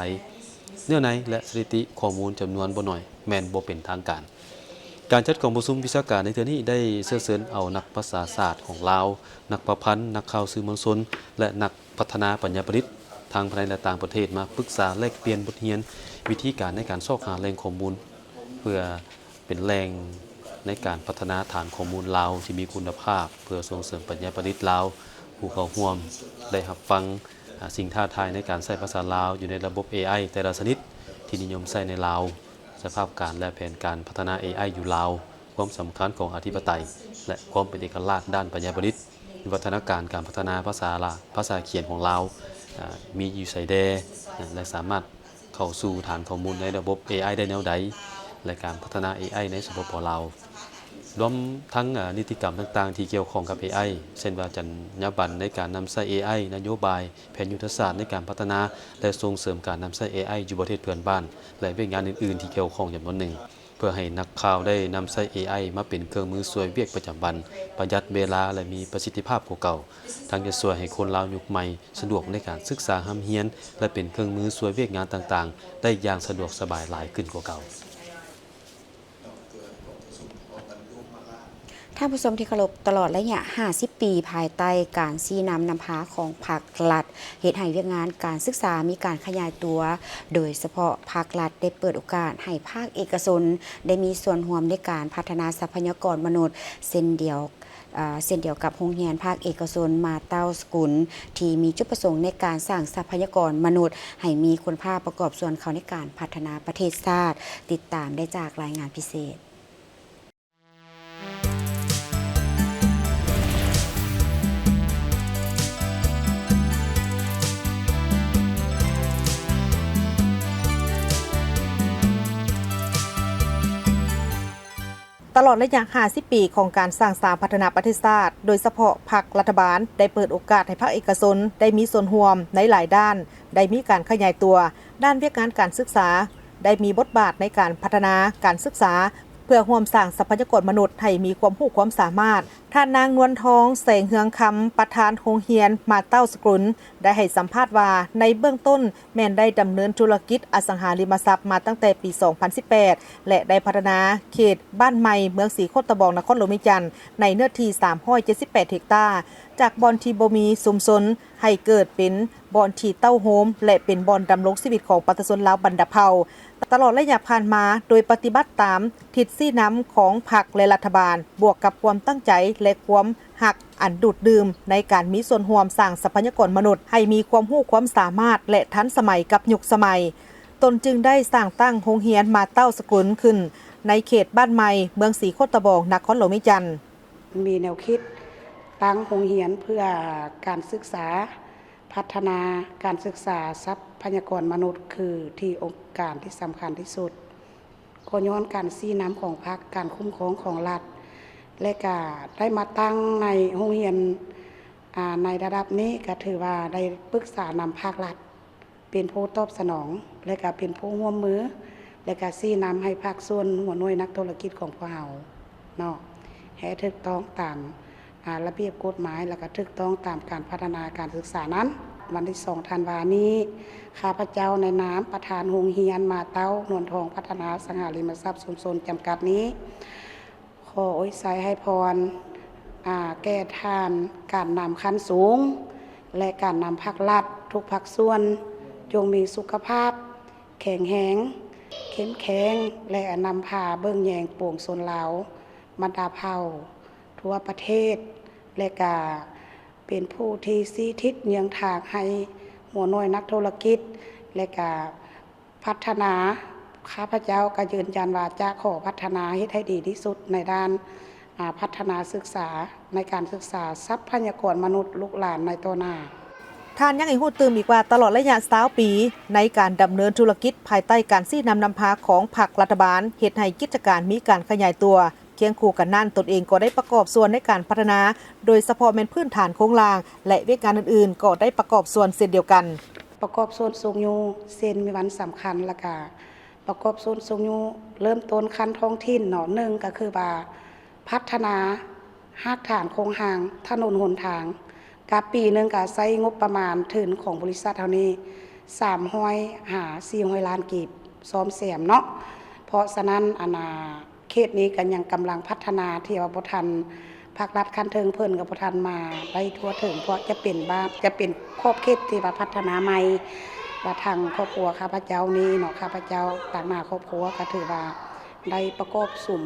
ເນື້ອໃນ ແລະ ສະຖິຕິຂໍ້ມູນຈຳນວນບໍ່ໜ້ອຍແມ່ນບໍ່ເປັນທາງການ. ການຈັດກອງປະຊຸມວິຊາການໃນເທື່ອນີ້ໄດ້ເຊື້ອເຊີນເອົານັກພາສາສາດຂອງລາວ, ນັກປະພັນ, ນັກຂ່າວສື່ມວນຊົນ ແລະ ນັກພັດທະນາປັນຍາປະດິດ ທັງພາຍໃນ ແລະ ຕ່າງປະເທດ ມາປຶກສາແລກປ່ຽນບົດຮຽນ, ວິທີການໃນການຊອກຫາແຫຼ່ງຂໍ້ມູນ ເພື່ອເປັນແຫຼ່ງໃນການພັດທະນາຖານຂໍ້ມູນລາວທີ່ມີຄຸນນະພາບ ເພື່ອສົ່ງເສີມປັນຍາປະດິດລາວ. ຜູ້ເຂົ້າຮ່ວມໄດ້ຮັບຟັງ ອາ ສິ່ງທ້າທາຍໃນການໃຊ້ພາສາລາວຢູ່ໃນລະບົບ ເອໄອ ແຕ່ລະຊະນິດທີ່ນິຍົມໃຊ້ໃນລາວ, ສະພາບການ ແລະ ແຜນການພັດທະນາ ເອໄອ ຢູ່ລາວ, ຄວາມສຳຄັນຂອງອະທິປະໄຕ ແລະ ຄວາມເປັນເອກະລາດດ້ານປັນຍາປະດິດ, ວິວັດທະນາການການພັດທະນາພາສາລາ, ພາສາຂຽນຂອງລາວ, ອາ, ມີຢູ່ໃສແດ່ ແລະ ສາມາດເຂົ້າສູ່ຖານຂໍ້ມູນໃນລະບົບ ເອໄອ ໄດ້ແນວໃດ ແລະ ການພັດທະນາ ເອໄອ ໃນ ສປປ ລາວ. ລວມທັງ ເອີ ນິຕິກຳຕ່າງໆທີ່ກ່ຽວຂ້ອງກັບ ເອໄອ ເຊັ່ນວ່າ ຈັນຍາບັນໃນການນຳໃຊ້ ເອໄອ ນະໂຍບາຍ ແຜນຍຸດທະສາດໃນການພັດທະນາ ແລະ ສົ່ງເສີມການນຳໃຊ້ ເອໄອ ຢູ່ປະເທດເພື່ອນບ້ານ ແລະ ວຽກງານອື່ນໆທີ່ກ່ຽວຂ້ອງຈຳນວນໜຶ່ງ ເພື່ອໃຫ້ນັກຂ່າວໄດ້ນຳໃຊ້ ເອໄອ ມາເປັນເຄື່ອງມືຊ່ວຍວຽກປະຈຳວັນ, ປະຢັດເວລາ ແລະ ມີປະສິດທິພາບກວ່າເກົ່າ, ທັງຈະຊ່ວຍໃຫ້ຄົນລາວຍຸກໃໝ່ສະດວກໃນການສຶກສາຮ່ຳຮຽນ ແລະ ເປັນເຄື່ອງມືຊ່ວຍວຽກງານຕ່າງໆໄດ້ຢ່າງສະດວກສະບາຍຫຼາຍຂຶ້ນກວ່າເກົ່າ. ທ່ານຜູ້ຊົມທີ່ເຄົາລົບ, ຕະຫຼອດໄລຍະຫ້າສິບປີ ພາຍໃຕ້ການຊີ້ນຳນຳພາຂອງພັກລັດ ເຮັດໃຫ້ວຽກງານການສຶກສາມີການຂະຫຍາຍຕົວ, ໂດຍສະເພາະພັກລັດໄດ້ເປີດໂອກາດໃຫ້ພາກເອກະຊົນໄດ້ມີສ່ວນຮ່ວມໃນການພັດທະນາຊັບພະຍາກອນມະນຸດ ເຊັ່ນດຽວ ເຊັ່ນດຽວກັບໂຮງຮຽນພາກເອກະຊົນມາເຕົ້າສະກຸນ ທີ່ມີຈຸດປະສົງໃນການສ້າງຊັບພະຍາກອນມະນຸດໃຫ້ມີຄຸນນະພາບປະກອບສ່ວນເຂົ້າໃນການພັດທະນາປະເທດຊາດ. ຕິດຕາມໄດ້ຈາກລາຍງານພິເສດ. ຕະຫຼອດໄລຍະຫ້າສິບປີຂອງການສ້າງສາພັດທະນາປະເທດຊາດ, ໂດຍສະເພາະພັກລັດຖະບານໄດ້ເປີດໂອກາດໃຫ້ພາກເອກະຊົນໄດ້ມີສ່ວນຮ່ວມໃນຫຼາຍດ້ານ, ໄດ້ມີການຂະຫຍາຍຕົວດ້ານວຽກງານການສຶກສາ, ໄດ້ມີບົດບາດໃນການພັດທະນາການສຶກສາ ເພື່ອຮ່ວມສ້າງຊັບພະຍາກອນມະນຸດໃຫ້ມີຄວາມຮູ້ຄວາມສາມາດ. ທ່ານນາງ ນວນທອງ ແສງເຮືອງຄຳ ປະທານໂຮງຮຽນມາເຕົ້າສະກຸນ ໄດ້ໃຫ້ສຳພາດວ່າ ໃນເບື້ອງຕົ້ນແມ່ນໄດ້ດຳເນີນທຸລະກິດອະສັງຫາລິມະຊັບມາຕັ້ງແຕ່ປີສອງພັນສິບແປດ ແລະ ໄດ້ພັດທະນາເຂດບ້ານໃໝ່ ເມືອງສີໂຄດຕະບອງ ນະຄອນຫຼວງວຽງຈັນ ໃນເນື້ອທີ່ສາມຮ້ອຍເຈັດສິບແປດເຮັກຕາ, ຈາກບ່ອນທີ່ບໍ່ມີຊຸມຊົນ ໃຫ້ເກີດເປັນບ່ອນທີ່ເຕົ້າໂຮມ ແລະ ເປັນບ່ອນດຳລົງຊີວິດຂອງປະຊາຊົນລາວບັນດາເຜົ່າ. ຕະຫຼອດໄລຍະຜ່ານມາ, ໂດຍປະຕິບັດຕາມທິດຊີ້ນຳຂອງພັກ ແລະ ລັດຖະບານ, ບວກກັບຄວາມຕັ້ງໃຈ ແລະ ຄວາມຮັກອັນດູດດື່ມໃນການມີສ່ວນຮ່ວມສ້າງຊັບພະຍາກອນມະນຸດໃຫ້ມີຄວາມຮູ້ຄວາມສາມາດ ແລະ ທັນສະໄໝກັບຍຸກສະໄໝ, ຕົນຈຶ່ງໄດ້ສ້າງຕັ້ງໂຮງຮຽນມາເຕົ້າສະກຸນຂຶ້ນໃນເຂດບ້ານໃໝ່ ເມືອງສີໂຄດຕະບອງ ນະຄອນຫຼວງວຽງຈັນ. ມີແນວຄິດຕັ້ງໂຮງຮຽນເພື່ອການສຶກສາ, ພັດທະນາການສຶກສາຊັບພະຍາກອນມະນຸດ ຄືທີ່ອົງການທີ່ສຳຄັນທີ່ສຸດ, ກໍຍ້ອນການຊີ້ນຳຂອງພັກ, ການຄຸ້ມຄອງຂອງລັດ ແລະ ກະໄດ້ມາຕັ້ງໃນໂຮງຮຽນ, ອາ, ໃນລະດັບນີ້ ກະຖືວ່າໄດ້ປຶກສານຳພາກລັດ ເປັນຜູ້ຕອບສະໜອງ ແລະ ກະເປັນຜູ້ຮ່ວມມື ແລະ ກະຊີ້ນຳໃຫ້ພາກສ່ວນຫົວໜ່ວຍນັກທຸລະກິດຂອງພວກເຮົາເນາະ ໃຫ້ຖືກຕ້ອງຕາມ, ອາ, ລະບຽບກົດໝາຍ ແລະ ກະຖືກຕ້ອງຕາມການພັດທະນາການສຶກສານັ້ນ. ວັນທີສອງທັນວານີ້ ຂ້າພະເຈົ້າໃນນາມປະທານໂຮງຮຽນມາເຕົ້າ ນວນທອງພັດທະນາອະສັງຫາລິມະຊັບຊຸມຊົນຈຳກັດນີ້ ຂໍອວຍໄຊໃຫ້ພອນ, ອາ, ແກ່ທ່ານການນຳຂັ້ນສູງ ແລະ ການນຳພັກລັດທຸກພາກສ່ວນ ຈົ່ງມີສຸຂະພາບແຂງແຮງ, ເຂັ້ມແຂງ ແລະ ນຳພາເບິ່ງແຍງປວງຊົນລາວບັນດາເຜົ່າທົ່ວປະເທດ ແລະ ກະເປັນຜູ້ທີ່ຊີ້ທິດເຍືອງທາງໃຫ້ຫົວໜ່ວຍນັກທຸລະກິດ ແລະ ກະ ພັດທະນາ, ຂ້າພະເຈົ້າກໍຢືນຢັນວ່າຈະຂໍພັດທະນາເຮັດໃຫ້ດີທີ່ສຸດໃນດ້ານ, ອາ, ພັດທະນາສຶກສາ, ໃນການສຶກສາຊັບພະຍາກອນມະນຸດລູກຫຼານໃນຕໍ່ໜ້າ. ທ່ານຍັງໃຫ້ຮູ້ຕື່ມອີກວ່າ ຕະຫຼອດໄລຍະຊາວປີໃນການດຳເນີນທຸລະກິດພາຍໃຕ້ການຊີ້ນຳນຳພາຂອງພັກລັດຖະບານ ເຮັດໃຫ້ກິດຈະການມີການຂະຫຍາຍຕົວ. ຄຽງຄູ່ກັນນັ້ນ, ຕົນເອງກໍໄດ້ປະກອບສ່ວນໃນການພັດທະນາ, ໂດຍສະເພາະແມ່ນພື້ນຖານໂຄງລ່າງ ແລະ ວຽກງານອື່ນໆ ກໍໄດ້ປະກອບສ່ວນເຊັ່ນດຽວກັນ. ປະກອບສ່ວນຊຸກຍູ້ເຊັ່ນມີວັນສຳຄັນ ແລ້ວກະປະກອບສ່ວນຊຸກຍູ້ເລີ່ມຕົ້ນຂັ້ນທ້ອງຖິ່ນເນາະ, ໜຶ່ງກໍຄືວ່າພັດທະນາຮາກຖານໂຄງຮ່າງຖະໜົນຫົນທາງ, ກະປີໜຶ່ງກະໃຊ້ງົບປະມານທຶນຂອງບໍລິສັດເຮົານີ້ສາມຮ້ອຍຫາສີ່ຮ້ອຍລ້ານກີບ ສ້ອມແຊມເນາະ. ເພາະສະນັ້ນ ອັນນ່າ ເຂດນີ້ກໍຍັງກຳລັງພັດທະນາ ທີ່ວ່າບໍ່ທັນ, ພາກລັດຂັ້ນເທິງເພິ່ນກໍບໍ່ທັນມາໄດ້ທົ່ວເຖິງ, ເພາະຈະເປັນບ້ານ, ຈະເປັນຂອບເຂດທີ່ວ່າພັດທະນາໃໝ່. ວ່າທາງຄອບຄົວຂ້າພະເຈົ້ານີ້ເນາະ, ຂ້າພະເຈົ້າຕາງໜ້າຄອບຄົວກໍຖືວ່າໄດ້ປະກອບສຸມ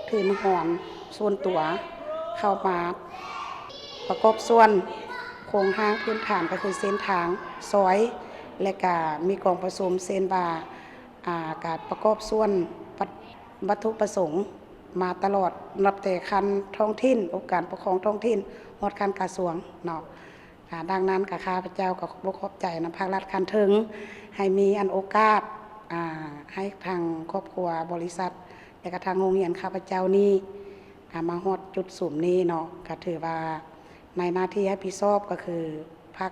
ທຶນຮອນສ່ວນຕົວເຂົ້າມາປະກອບສ່ວນໂຄງຮ່າງພື້ນຖານ ກໍຄືເສັ້ນທາງ, ຊອຍ ແລະ ກະມີກອງປະຊຸມ ເຊັ່ນວ່າ ອາ ການປະກອບສ່ວນວັດ ວັດຖຸປະສົງມາຕະຫຼອດ ນັບແຕ່ຂັ້ນທ້ອງຖິ່ນ, ອົງການປົກຄອງທ້ອງຖິ່ນ ຮອດຂັ້ນກະຊວງເນາະ. ອາ ດັ່ງນັ້ນ ກະຂ້າພະເຈົ້າກໍຂໍຂອບໃຈນຳພາກລັດຂັ້ນເທິງ ໃຫ້ມີອັນໂອກາດ ອາ ໃຫ້ທາງຄອບຄົວ, ບໍລິສັດ ແລະ ກະທາງໂຮງຮຽນຂ້າພະເຈົ້ານີ້ ມາຮອດຈຸດສຸມນີ້ເນາະ ກໍຖືວ່າໃນໜ້າທີ່ຮັບຜິດຊອບກໍຄືພາກ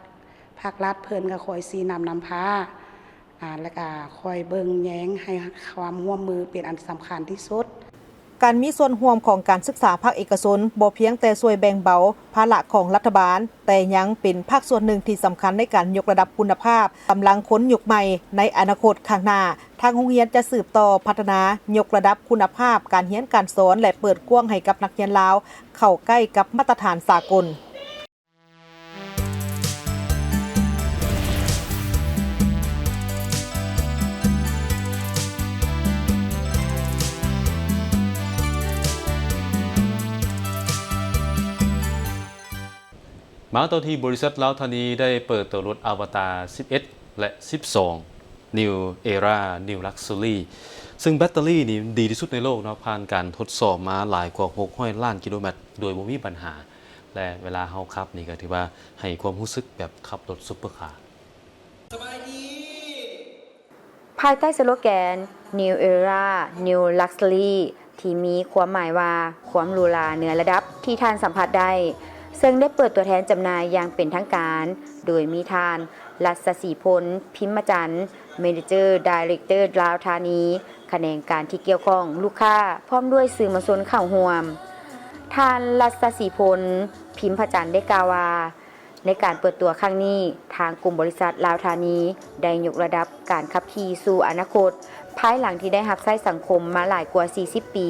ພາກລັດເພິ່ນກໍຄອຍຊີ້ນຳນຳພາ ອາ ແລ້ວກໍຄອຍເບິ່ງແຍງໃຫ້ຄວາມຮ່ວມມືເປັນອັນສຳຄັນທີ່ສຸດ. ການມີສ່ວນຮ່ວມຂອງການສຶກສາພາກເອກະຊົນ ບໍ່ພຽງແຕ່ຊ່ວຍແບ່ງເບົາພາລະຂອງລັດຖະບານ, ແຕ່ຍັງເປັນພາກສ່ວນໜຶ່ງທີ່ສຳຄັນໃນການຍົກລະດັບຄຸນນະພາບກຳລັງຄົນຍຸກໃໝ່ໃນອະນາຄົດຂ້າງໜ້າ. ທາງໂຮງຮຽນຈະສືບຕໍ່ພັດທະນາ, ຍົກລະດັບຄຸນນະພາບການຮຽນການສອນ ແລະ ເປີດກວ້າງໃຫ້ກັບນັກຮຽນລາວເຂົ້າໃກ້ກັບມາດຕະຖານສາກົນ. ມາຕໍ່ທີ່ບໍລິສັດລາວທານີໄດ້ເປີດໂຕລົດອາວະຕາສິບເອັດ ແລະ ສິບສອງ New Era New Luxury ເຊິ່ງແບັດເຕີຣີນີ້ດີທີ່ສຸດໃນໂລກເນາະ, ຜ່ານການທົດສອບມາຫຼາຍກວ່າຫົກຮ້ອຍລ້ານກິໂລແມັດໂດຍບໍ່ມີບັນຫາ ແລະ ເວລາເຮົາຂັບນີ້ກໍຖືວ່າໃຫ້ຄວາມຮູ້ສຶກແບບຂັບລົດຊຸບເປີຄາ. ພາຍໃຕ້ສະໂລແກນ New Era New Luxury ທີ່ມີຄວາມໝາຍວ່າ ຄວາມຫຼູຫຼາເໜືອລະດັບທີ່ທ່ານສຳຜັດໄດ້, ເຊິ່ງໄດ້ເປີດຕົວແທນຈຳໜ່າຍຢ່າງເປັນທາງການ ໂດຍມີທ່ານ ລັດສະສີພົນ ພິມມະຈັນ Manager Director ລາວທານີ, ຂະແໜງການທີ່ກ່ຽວຂ້ອງ, ລູກຄ້າ ພ້ອມດ້ວຍສື່ມວນຊົນເຂົ້າຮ່ວມ. ທ່ານ ລັດສະສີພົນ ພິມພະຈັນ ໄດ້ກ່າວວ່າ ໃນການເປີດຕົວຄັ້ງນີ້, ທາງກຸ່ມບໍລິສັດລາວທານີໄດ້ຍົກລະດັບການຂັບຂີ່ສູ່ອະນາຄົດ, ພາຍຫຼັງທີ່ໄດ້ຮັບໃຊ້ສັງຄົມມາຫຼາຍກວ່າສີ່ສິບປີ,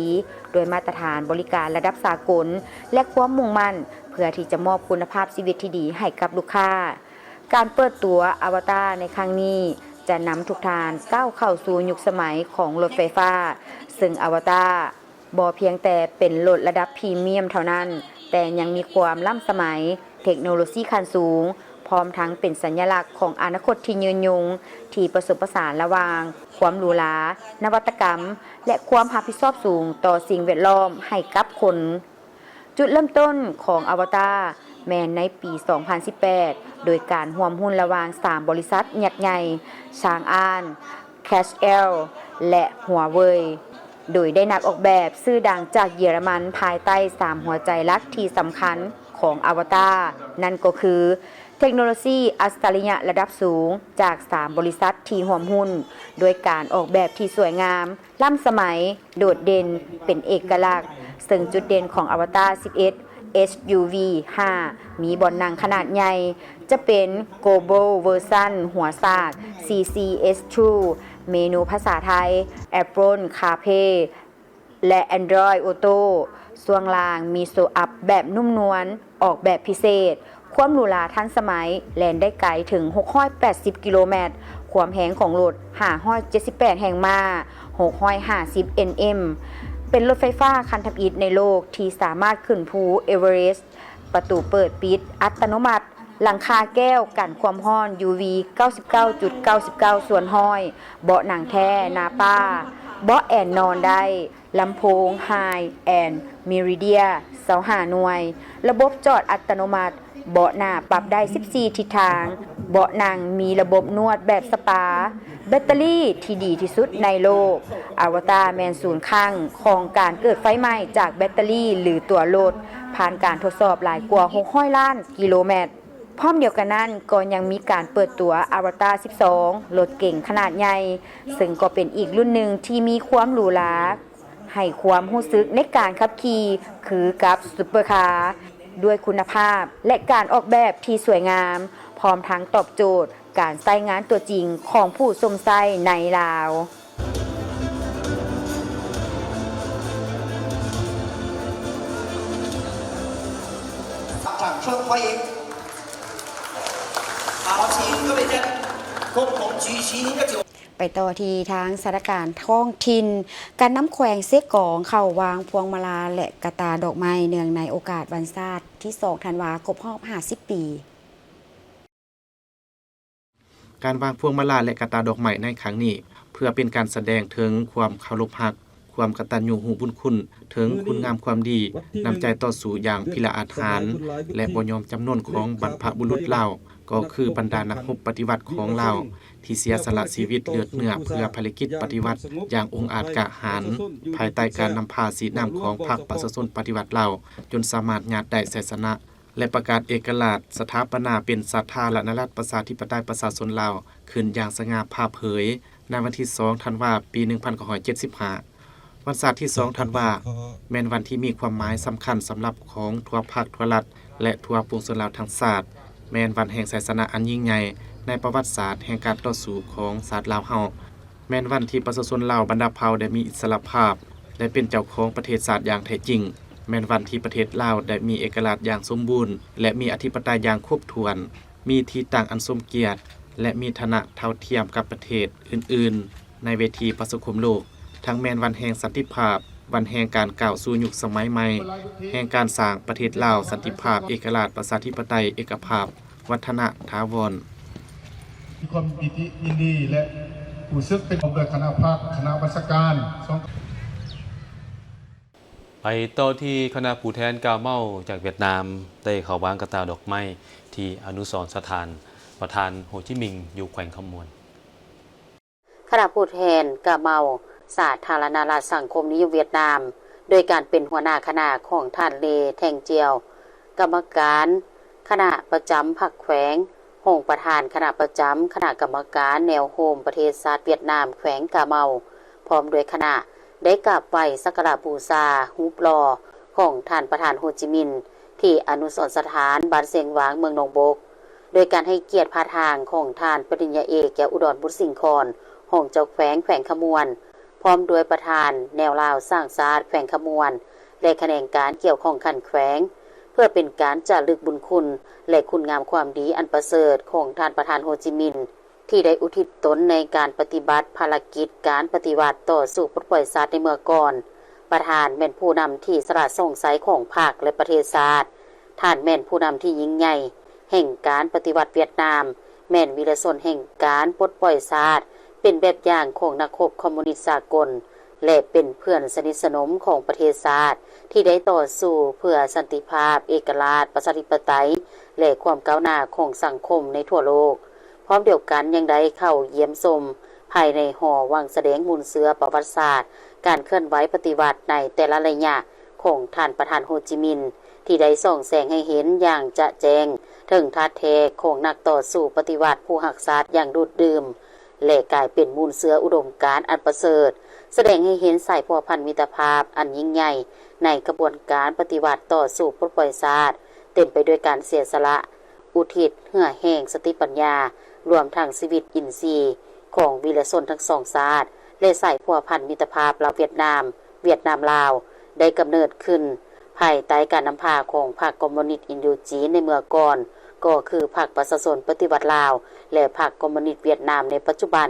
ດ້ວຍມາດຕະຖານບໍລິການລະດັບສາກົນ ແລະ ຄວາມມຸ່ງໝັ້ນເພື່ອທີ່ຈະມອບຄຸນນະພາບຊີວິດທີ່ດີໃຫ້ກັບລູກຄ້າ. ການເປີດຕົວອາວະຕາໃນຄັ້ງນີ້ ຈະນຳທຸກທ່ານກ້າວເຂົ້າສູ່ຍຸກສະໄໝຂອງລົດໄຟຟ້າ, ເຊິ່ງອາວະຕາ ບໍ່ພຽງແຕ່ເປັນລົດລະດັບພຣີມຽມເທົ່ານັ້ນ, ແຕ່ຍັງມີຄວາມລ້ຳສະໄໝ, ເທັກໂນໂລຊີຂັ້ນສູງ, ພ້ອມທັງເປັນສັນຍະລັກຂອງອະນາຄົດທີ່ຍືນຍົງ, ທີ່ປະສົມປະສານລະຫວ່າງຄວາມຫຼູຫຼາ, ນະວັດຕະກຳ ແລະ ຄວາມຮັບຜິດຊອບສູງຕໍ່ສິ່ງແວດລ້ອມໃຫ້ກັບຄົນ. ຈຸດເລີ່ມຕົ້ນຂອງອາວະຕາແມ່ນໃນປີສອງພັນສິບແປດ ໂດຍການຮ່ວມຮຸ້ນລະຫວ່າງສາມບໍລິສັດຍັກໃຫຍ່ ຊາງອານ, ແຄຊແອລ ແລະ ຫົວເວີຍ ໂດຍໄດ້ນັກອອກແບບຊື່ດັງຈາກເຢຍລະມັນ ພາຍໃຕ້ສາມຫົວໃຈຫຼັກທີ່ສຳຄັນຂອງອາວະຕາ, ນັ້ນກໍຄື ເທັກໂນໂລຊີອັດສະລິຍະລະດັບສູງຈາກສາມບໍລິສັດທີ່ຮ່ວມຮຸ້ນ, ດ້ວຍການອອກແບບທີ່ສວຍງາມ, ລ້ຳສະໄໝ, ໂດດເດັ່ນ, ເປັນເອກະລັກ, ເຊິ່ງຈຸດເດັ່ນຂອງອາວະຕາສິບເອັດ ເອັສຢູວີຫ້າ ມີບ່ອນນັ່ງຂະໜາດໃຫຍ່, ຈະເປັນ Global Version ຫົວສາກ ຊີຊີເອັສທູ ເມນູພາສາໄທ Apple CarPlay ແລະ Android Auto, ຊ່ວງລ່າງມີໂຊອັບແບບນຸ້ມນວນ, ອອກແບບພິເສດ, ຄວາມຫຼູຫຼາທັນສະໄໝ, ແລ່ນໄດ້ໄກເຖິງຫົກຮ້ອຍແປດສິບກິໂລແມັດ, ຄວາມແຮງຂອງລົດຫ້າຮ້ອຍເຈັດສິບແປດແຮງມ້າ, ຫົກຮ້ອຍຫ້າສິບເອັນເອັມ, ເປັນລົດໄຟຟ້າຄັນທຳອິດໃນໂລກທີ່ສາມາດຂຶ້ນພູເອເວີເຣສ, ປະຕູເປີດປິດອັດຕະໂນມັດ, ຫຼັງຄາແກ້ວກັນຄວາມຮ້ອນ ຢູວີ ເກົ້າສິບເກົ້າຈຸດເກົ້າສິບເກົ້າສ່ວນຮ້ອຍ, ເບາະໜັງແທ້ໜ້າປ້າ, ເບາະແອນນອນໄດ້, ລຳໂພງ High and Meridia ຊາວຫ້າໜ່ວຍ, ລະບົບຈອດອັດຕະໂນມັດ, ເບາະໜ້າປັບໄດ້ສິບສີ່ທິດທາງ, ເບາະນັ່ງມີລະບົບນວດແບບສະປາ, ແບັດເຕີຣີທີ່ດີທີ່ສຸດໃນໂລກ. ອາວະຕາແມ່ນສູນຄັ້ງຂອງການເກີດໄຟໄໝ້ຈາກແບັດເຕີຣີ ຫຼື ຕົວລົດ, ຜ່ານການທົດສອບຫຼາຍກວ່າຫົກຮ້ອຍລ້ານກິໂລແມັດ. ພ້ອມດຽວກັນນັ້ນກໍຍັງມີການເປີດຕົວອາວະຕາສິບສອງ ລົດເກັງຂະໜາດໃຫຍ່, ເຊິ່ງກໍເປັນອີກລຸ້ນໜຶ່ງທີ່ມີຄວາມຫຼູຫຼາ, ໃຫ້ຄວາມຮູ້ສຶກໃນການຂັບຂີ່ຄືກັບຊຸບເປີຄາ, ດ້ວຍຄຸນນະພາບ ແລະ ການອອກແບບທີ່ສວຍງາມ, ພ້ອມທັງຕອບໂຈດການໃຊ້ງານຕົວຈິງຂອງຜູ້ຊົມໃຊ້ໃນລາວ. ໄປຕໍ່ທີ່ທາງສາລະການທ້ອງຖິ່ນ, ການນຳແຂວງເຊກອງເຂົ້າວາງພວງມາລາ ແລະ ກະຕ່າດອກໄມ້ ເນື່ອງໃນໂອກາດວັນຊາດທີສອງທັນວາ ຄົບຮອບຫ້າສິບປີ. ການວາງພວງມາລາ ແລະ ກະຕ່າດອກໄມ້ໃນຄັ້ງນີ້ ເພື່ອເປັນການສະແດງເຖິງຄວາມເຄົາລົບຮັກ, ຄວາມກະຕັນຍູຮູ້ບຸນຄຸນ, ເຖິງຄຸນງາມຄວາມດີ, ນ້ຳໃຈຕໍ່ສູ້ຢ່າງພິລະອາດຫານ ແລະ ບໍ່ຍອມຈຳນົນຂອງບັນພະບຸລຸດລາວ ກໍຄືບັນດານັກຮົບປະຕິວັດຂອງລາວ ທີ່ເສຍສະຫຼະຊີວິດເລືອດເນື້ອເພື່ອພາລະກິດປະຕິວັດຢ່າງອົງອາດກ້າຫານ ພາຍໃຕ້ການນຳພາຊີ້ນຳຂອງພັກປະຊາຊົນປະຕິວັດລາວ ຈົນສາມາດຍາດໄດ້ໄຊຊະນະ ແລະ ປະກາດເອກະລາດ ສະຖາປະນາເປັນສາທາລະນະລັດປະຊາທິປະໄຕປະຊາຊົນລາວ ຂຶ້ນຢ່າງສະຫງ່າຜ່າເຜີຍ ໃນວັນທີສອງ ທັນວາ ປີໜຶ່ງພັນເກົ້າຮ້ອຍເຈັດສິບຫ້າ. ວັນຊາດທີສອງ ທັນວາ ແມ່ນວັນທີ່ມີຄວາມໝາຍສຳຄັນສຳລັບຂອງທົ່ວພັກ, ທົ່ວລັດ ແລະ ທົ່ວປວງຊົນລາວທັງຊາດ, ແມ່ນວັນແຫ່ງໄຊຊະນະອັນຍິ່ງໃຫຍ່ໃນປະຫວັດສາດແຫ່ງການຕໍ່ສູ້ຂອງຊາດລາວເຮົາ, ແມ່ນວັນທີ່ປະຊາຊົນລາວບັນດາເຜົ່າໄດ້ມີອິດສະຫຼະພາບ ແລະ ເປັນເຈົ້າຂອງປະເທດຊາດຢ່າງແທ້ຈິງ, ແມ່ນວັນທີ່ປະເທດລາວໄດ້ມີເອກະລາດຢ່າງສົມບູນ ແລະ ມີອະທິປະໄຕຢ່າງຄົບຖ້ວນ. ມີທີ່ຕັ້ງອັນສົມກຽດ ແລະ ມີຖານະເທົ່າທຽມກັບປະເທດອື່ນໆ ໃນເວທີປະຊາຄົມໂລກ, ທັງແມ່ນວັນແຫ່ງສັນຕິພາບ, ວັນແຫ່ງການກ້າວສູ່ຍຸກສະໄໝໃໝ່, ແຫ່ງການສ້າງປະເທດລາວສັນຕິພາບ, ເອກະລາດ, ປະຊາທິປະໄຕ, ເອກະພາບ, ວັດທະນະຖາວອນ. ມີຄວາມປີຕິຍິນດີ ແລະ ຮູ້ສຶກເປັນ ພ້ອມດ້ວຍຄະນະພັກ, ຄະນະບັນຊາການ ໄປຕໍ່ທີ່ຄະນະຜູ້ແທນກາເມົາຈາກຫວຽດນາມ ໄດ້ເຂົ້າວາງກະຕ່າດອກໄມ້ທີ່ອະນຸສອນສະຖານປະທານໂຮຈິມິນ ຢູ່ແຂວງຄຳມ່ວນ. ຄະນະຜູ້ແທນກາເມົາ ສາທາລະນະລັດສັງຄົມນິຍົມຫວຽດນາມ ໂດຍການເປັນຫົວໜ້າຄະນະຂອງທ່ານ ເລ ແທງຈຽວ ກຳມະການຄະນະປະຈຳພັກແຂວງ, ຮອງປະທານຄະນະປະຈຳຄະນະກຳມະການແນວໂຮມປະເທດຊາດຫວຽດນາມແຂວງກາເມົາ ພ້ອມດ້ວຍຄະນະ ໄດ້ກາບໄຫວ້ສັກກາລະບູຊາຮູບຫຼໍ່ຂອງທ່ານປະທານໂຮຈິມິນ ທີ່ອະນຸສອນສະຖານບ້ານຊຽງຫວາງ ເມືອງໜອງບົກ ໂດຍການໃຫ້ກຽດຜ່ານທາງຂອງທ່ານປະລິນຍາເອກ ແກ້ວອຸດອນ ບຸດສິງຄອນ ຮອງເຈົ້າແຂວງແຂວງຄຳມ່ວນ ພ້ອມດ້ວຍປະທານແນວລາວສ້າງຊາດແຂວງຄຳມ່ວນ ແລະ ຂະແໜງການກ່ຽວຂ້ອງຂັ້ນແຂວງ ເພື່ອເປັນການຈາລຶກບຸນຄຸນ ແລະ ຄຸນງາມຄວາມດີອັນປະເສີດຂອງທ່ານປະທານໂຮຈິມິນ ທີ່ໄດ້ອຸທິດຕົນໃນການປະຕິບັດພາລະກິດການປະຕິວັດຕໍ່ສູ້ປົດປ່ອຍຊາດໃນເມື່ອກ່ອນ. ປະທານແມ່ນຜູ້ນຳທີ່ສະຫຼາດສ່ອງໃສຂອງພັກ ແລະ ປະເທດຊາດ. ທ່ານແມ່ນຜູ້ນຳທີ່ຍິ່ງໃຫຍ່ແຫ່ງການປະຕິວັດຫວຽດນາມ, ແມ່ນວີລະຊົນແຫ່ງການປົດປ່ອຍຊາດ, ເປັນແບບຢ່າງຂອງນັກຮົບຄອມມູນິດສາກົນ ແລະ ເປັນເພື່ອນສະໜິດສະໜົມຂອງປະເທດຊາດ ທີ່ໄດ້ຕໍ່ສູ້ເພື່ອສັນຕິພາບ, ເອກະລາດ, ປະຊາທິປະໄຕ ແລະ ຄວາມກ້າວໜ້າຂອງສັງຄົມໃນທົ່ວໂລກ. ພ້ອມດຽວກັນຍັງໄດ້ເຂົ້າຢ້ຽມຊົມພາຍໃນຫໍວັງສະແດງມູນເຊື້ອປະຫວັດສາດ ການເຄື່ອນໄຫວປະຕິວັດໃນແຕ່ລະໄລຍະຂອງທ່ານປະທານໂຮຈິມິນ ທີ່ໄດ້ສ່ອງແສງໃຫ້ເຫັນຢ່າງຈະແຈ້ງເຖິງທາດແທ້ຂອງນັກຕໍ່ສູ້ປະຕິວັດຜູ້ຮັກຊາດຢ່າງດູດດື່ມ ແລະ ກາຍເປັນມູນເຊື້ອອຸດົມການອັນປະເສີດ, ສະແດງໃຫ້ເຫັນສາຍພົວພັນມິດຕະພາບອັນຍິ່ງໃຫຍ່ໃນຂະບວນການປະຕິວັດຕໍ່ສູ້ປົດປ່ອຍຊາດ, ເຕັມໄປດ້ວຍການເສຍສະຫຼະ, ອຸທິດເຫື່ອແຮງສະຕິປັນຍາ, ລວມທັງຊີວິດອິນຊີຂອງວີລະຊົນທັງສອງຊາດ ແລະ ສາຍພົວພັນມິດຕະພາບລາວຫວຽດນາມ, ຫວຽດນາມ-ລາວ ໄດ້ກຳເນີດຂຶ້ນພາຍໃຕ້ການນຳພາຂອງພັກຄອມມູນິດອິນໂດຈີນໃນເມື່ອກ່ອນ, ກໍຄືພັກປະຊາຊົນປະຕິວັດລາວ ແລະ ພັກຄອມມູນິດຫວຽດນາມໃນປັດຈຸບັນ.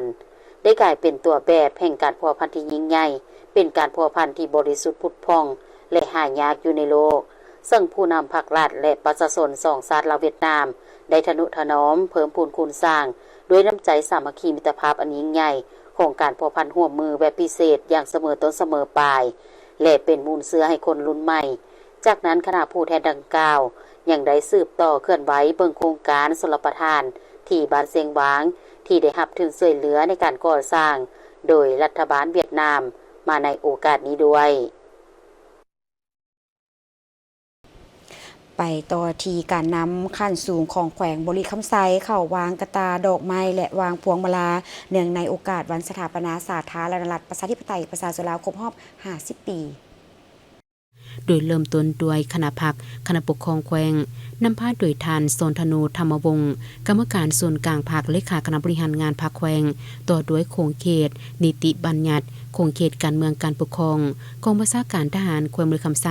ໄດ້ກາຍເປັນຕົວແບບແຫ່ງການພົວພັນທີ່ຍິ່ງໃຫຍ່, ເປັນການພົວພັນທີ່ບໍລິສຸດຜຸດຜ່ອງ ແລະ ຫາຍາກຢູ່ໃນໂລກ, ເຊິ່ງຜູ້ນຳພັກລັດ ແລະ ປະຊາຊົນສອງຊາດລາວຫວຽດນາມ ໄດ້ທະນຸຖະໜອມເພີ່ມພູນຄູນສ້າງ ດ້ວຍນ້ຳໃຈສາມັກຄີມິດຕະພາບອັນຍິ່ງໃຫຍ່ຂອງການພົວພັນຮ່ວມມືແບບພິເສດຢ່າງສະເໝີຕົ້ນສະເໝີປາຍ ແລະ ເປັນມູນເຊື້ອໃຫ້ຄົນລຸ້ນໃໝ່. ຈາກນັ້ນ ຄະນະຜູ້ແທນດັ່ງກ່າວຍັງໄດ້ສືບຕໍ່ເຄື່ອນໄຫວເບິ່ງໂຄງການຊົນລະປະທານທີ່ບ້ານຊຽງຫວາງ ທີ່ໄດ້ຮັບທຶນຊ່ວຍເຫຼືອໃນການກໍ່ສ້າງໂດຍລັດຖະບານຫວຽດນາມມາໃນໂອກາດນີ້ດ້ວຍ. ໄປຕໍ່ທີ່ການນຳຂັ້ນສູງຂອງແຂວງບໍລິຄຳໄຊ ເຂົ້າວາງກະຕ່າດອກໄມ້ ແລະ ວາງພວງມາລາ ເນື່ອງໃນໂອກາດວັນສະຖາປະນາສາທາລະນະລັດ ປະຊາທິປະໄຕ ປະຊາຊົນລາວ ຄົບຮອບຫ້າສິບປີ. ໂດຍເລີ່ມຕົ້ນດ້ວຍຄະນະພັກ, ຄະນະປົກຄອງແຂວງ, ນຳພາໂດຍທ່ານ ສອນທະນູ ທຳມະວົງ, ກຳມະການສູນກາງພັກ, ເລຂາຄະນະບໍລິຫານງານພັກແຂວງ, ຕໍ່ດ້ວຍຂົງເຂດ, ນິຕິບັນຍັດ, ຂົງເຂດການເມືອງການປົກຄອງ, ກອງບັນຊາການທະຫານແຂວງບໍລິຄຳໄຊ,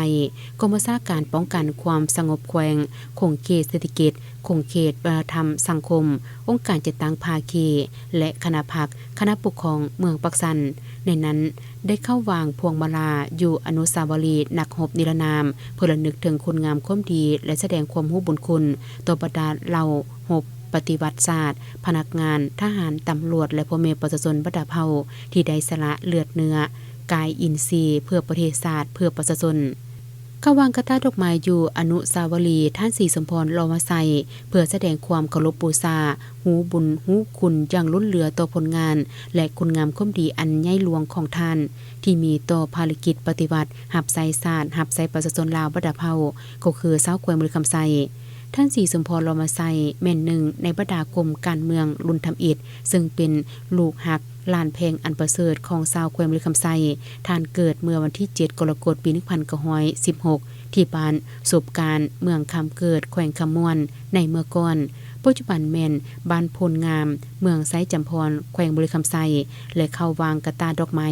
ກອງບັນຊາການປ້ອງກັນຄວາມສະຫງົບແຂວງ, ຂົງເຂດເສດຖະກິດ, ຂົງເຂດວັດທະນະທຳສັງຄົມ, ອົງການຈັດຕັ້ງພາຄີ ແລະ ຄະນະພັກ, ຄະນະປົກຄອງເມືອງປາກຊັນ. ໃນນັ້ນ ໄດ້ເຂົ້າວາງພວງມາລາຢູ່ອະນຸສາວະລີນັກຮົບນິລະນາມ ເພື່ອລະນຶກເຖິງຄຸນງາມຄວາມດີ ແລະ ສະແດງຄວາມຮູ້ບຸນຄຸນຕໍ່ບັນດາເຫຼົ່າຮົບປະຕິວັດຊາດ, ພະນັກງານ, ທະຫານ, ຕຳຫຼວດ ແລະ ພໍ່ແມ່ປະຊາຊົນບັນດາເຜົ່າ ທີ່ໄດ້ສະຫຼະເລືອດເນື້ອ, ກາຍ, ອິນຊີ ເພື່ອປະເທດຊາດ, ເພື່ອປະຊາຊົນ. ເຂົ້າວາງກະຕ່າດອກໄມ້ຢູ່ອະນຸສາວະລີທ່ານສີສົມພອນ ຫຼໍ່ມາໄຊ ເພື່ອສະແດງຄວາມເຄົາລົບບູຊາ ຮູ້ບຸນຮູ້ຄຸນຢ່າງລົ້ນເຫຼືອຕໍ່ຜົນງານ ແລະ ຄຸນງາມຄວາມດີອັນໃຫຍ່ຫຼວງຂອງທ່ານ ທີ່ມີຕໍ່ພາລະກິດປະຕິວັດ ຮັບໃຊ້ຊາດ ຮັບໃຊ້ປະຊາຊົນລາວບັນດາເຜົ່າ ກໍຄືຊາວແຂວງບໍລິຄຳໄຊ. ທ່ານສີສົມພອນ ຫຼໍ່ມາໄຊ ແມ່ນໜຶ່ງໃນບັນດາກົມການເມືອງລຸນທຳອິດ ເຊິ່ງເປັນລູກຮັກ ຫຼານແພງອັນປະເສີດຂອງຊາວແຂວງບໍລິຄຳໄຊ. ທ່ານເກີດເມື່ອວັນທີເຈັດ ກໍລະກົດ ປີໜຶ່ງພັນເກົ້າຮ້ອຍສິບຫົກ ທີ່ບ້ານສົບການ ເມືອງຄຳເກີດ ແຂວງຄຳມ່ວນ ໃນເມື່ອກ່ອນ, ປັດຈຸບັນແມ່ນບ້ານໂພນງາມ ເມືອງໄຊຈຳພອນ ແຂວງບໍລິຄຳໄຊ ແລະ ເຂົ້າວາງກະຕ່າດອກໄມ້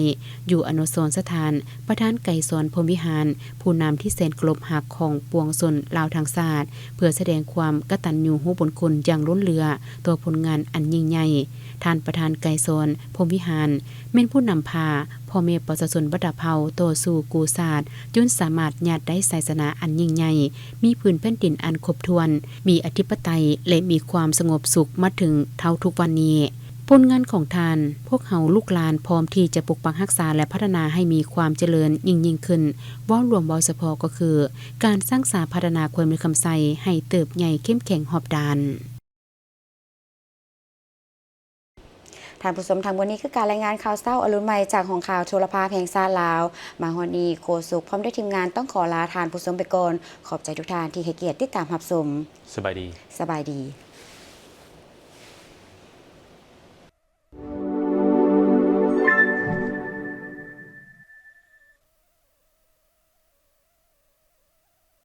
ຢູ່ອະນຸສອນສະຖານ ປະທານໄກສອນ ພົມວິຫານ ຜູ້ນຳທີ່ແສນເຄົາລົບຮັກຂອງປວງຊົນລາວທັງຊາດ ເພື່ອສະແດງຄວາມກະຕັນຍູຮູ້ບຸນຄຸນຢ່າງລົ້ນເຫຼືອຕໍ່ຜົນງານອັນຍິ່ງໃຫຍ່. ທ່ານປະທານໄກສອນ ພົມວິຫານ ແມ່ນຜູ້ນຳພາພໍ່ແມ່ປະຊາຊົນບັນດາເຜົ່າຕໍ່ສູ້ກູ້ຊາດ ຈົນສາມາດຍາດໄດ້ໄຊຊະນະອັນຍິ່ງໃຫຍ່, ມີພື້ນແຜ່ນດິນອັນຄົບຖ້ວນ, ມີອະທິປະໄຕ ແລະ ມີຄວາມສະຫງົບສຸກມາເຖິງເທົ່າທຸກວັນນີ້. ຜົນງານຂອງທ່ານ, ພວກເຮົາລູກຫຼານພ້ອມທີ່ຈະປົກປັກຮັກສາ ແລະ ພັດທະນາໃຫ້ມີຄວາມຈະເລີນຍິ່ງໆຂຶ້ນ. ເວົ້າລວມເວົ້າສະເພາະກໍຄື ການສ້າງສາພັດທະນາແຂວງບໍລິຄຳໄຊໃຫ້ເຕີບໃຫຍ່ເຂັ້ມແຂງຮອບດ້ານ. ທ່ານຜູ້ຊົມ, ທັງໝົດນີ້ຄືການລາຍງານຂ່າວເຊົ້າອະລຸນໃໝ່ຈາກຫ້ອງຂ່າວໂທລະພາບແຫ່ງຊາດລາວ. ມາຮອດນີ້ ໂຄສົກພ້ອມດ້ວຍທີມງານຕ້ອງຂໍລາທ່ານຜູ້ຊົມໄປກ່ອນ. ຂອບໃຈທຸກທ່ານທີ່ໃຫ້ກຽດຕິດຕາມຮັບຊົມ. ສະບາຍດີ. ສະບາຍດີ.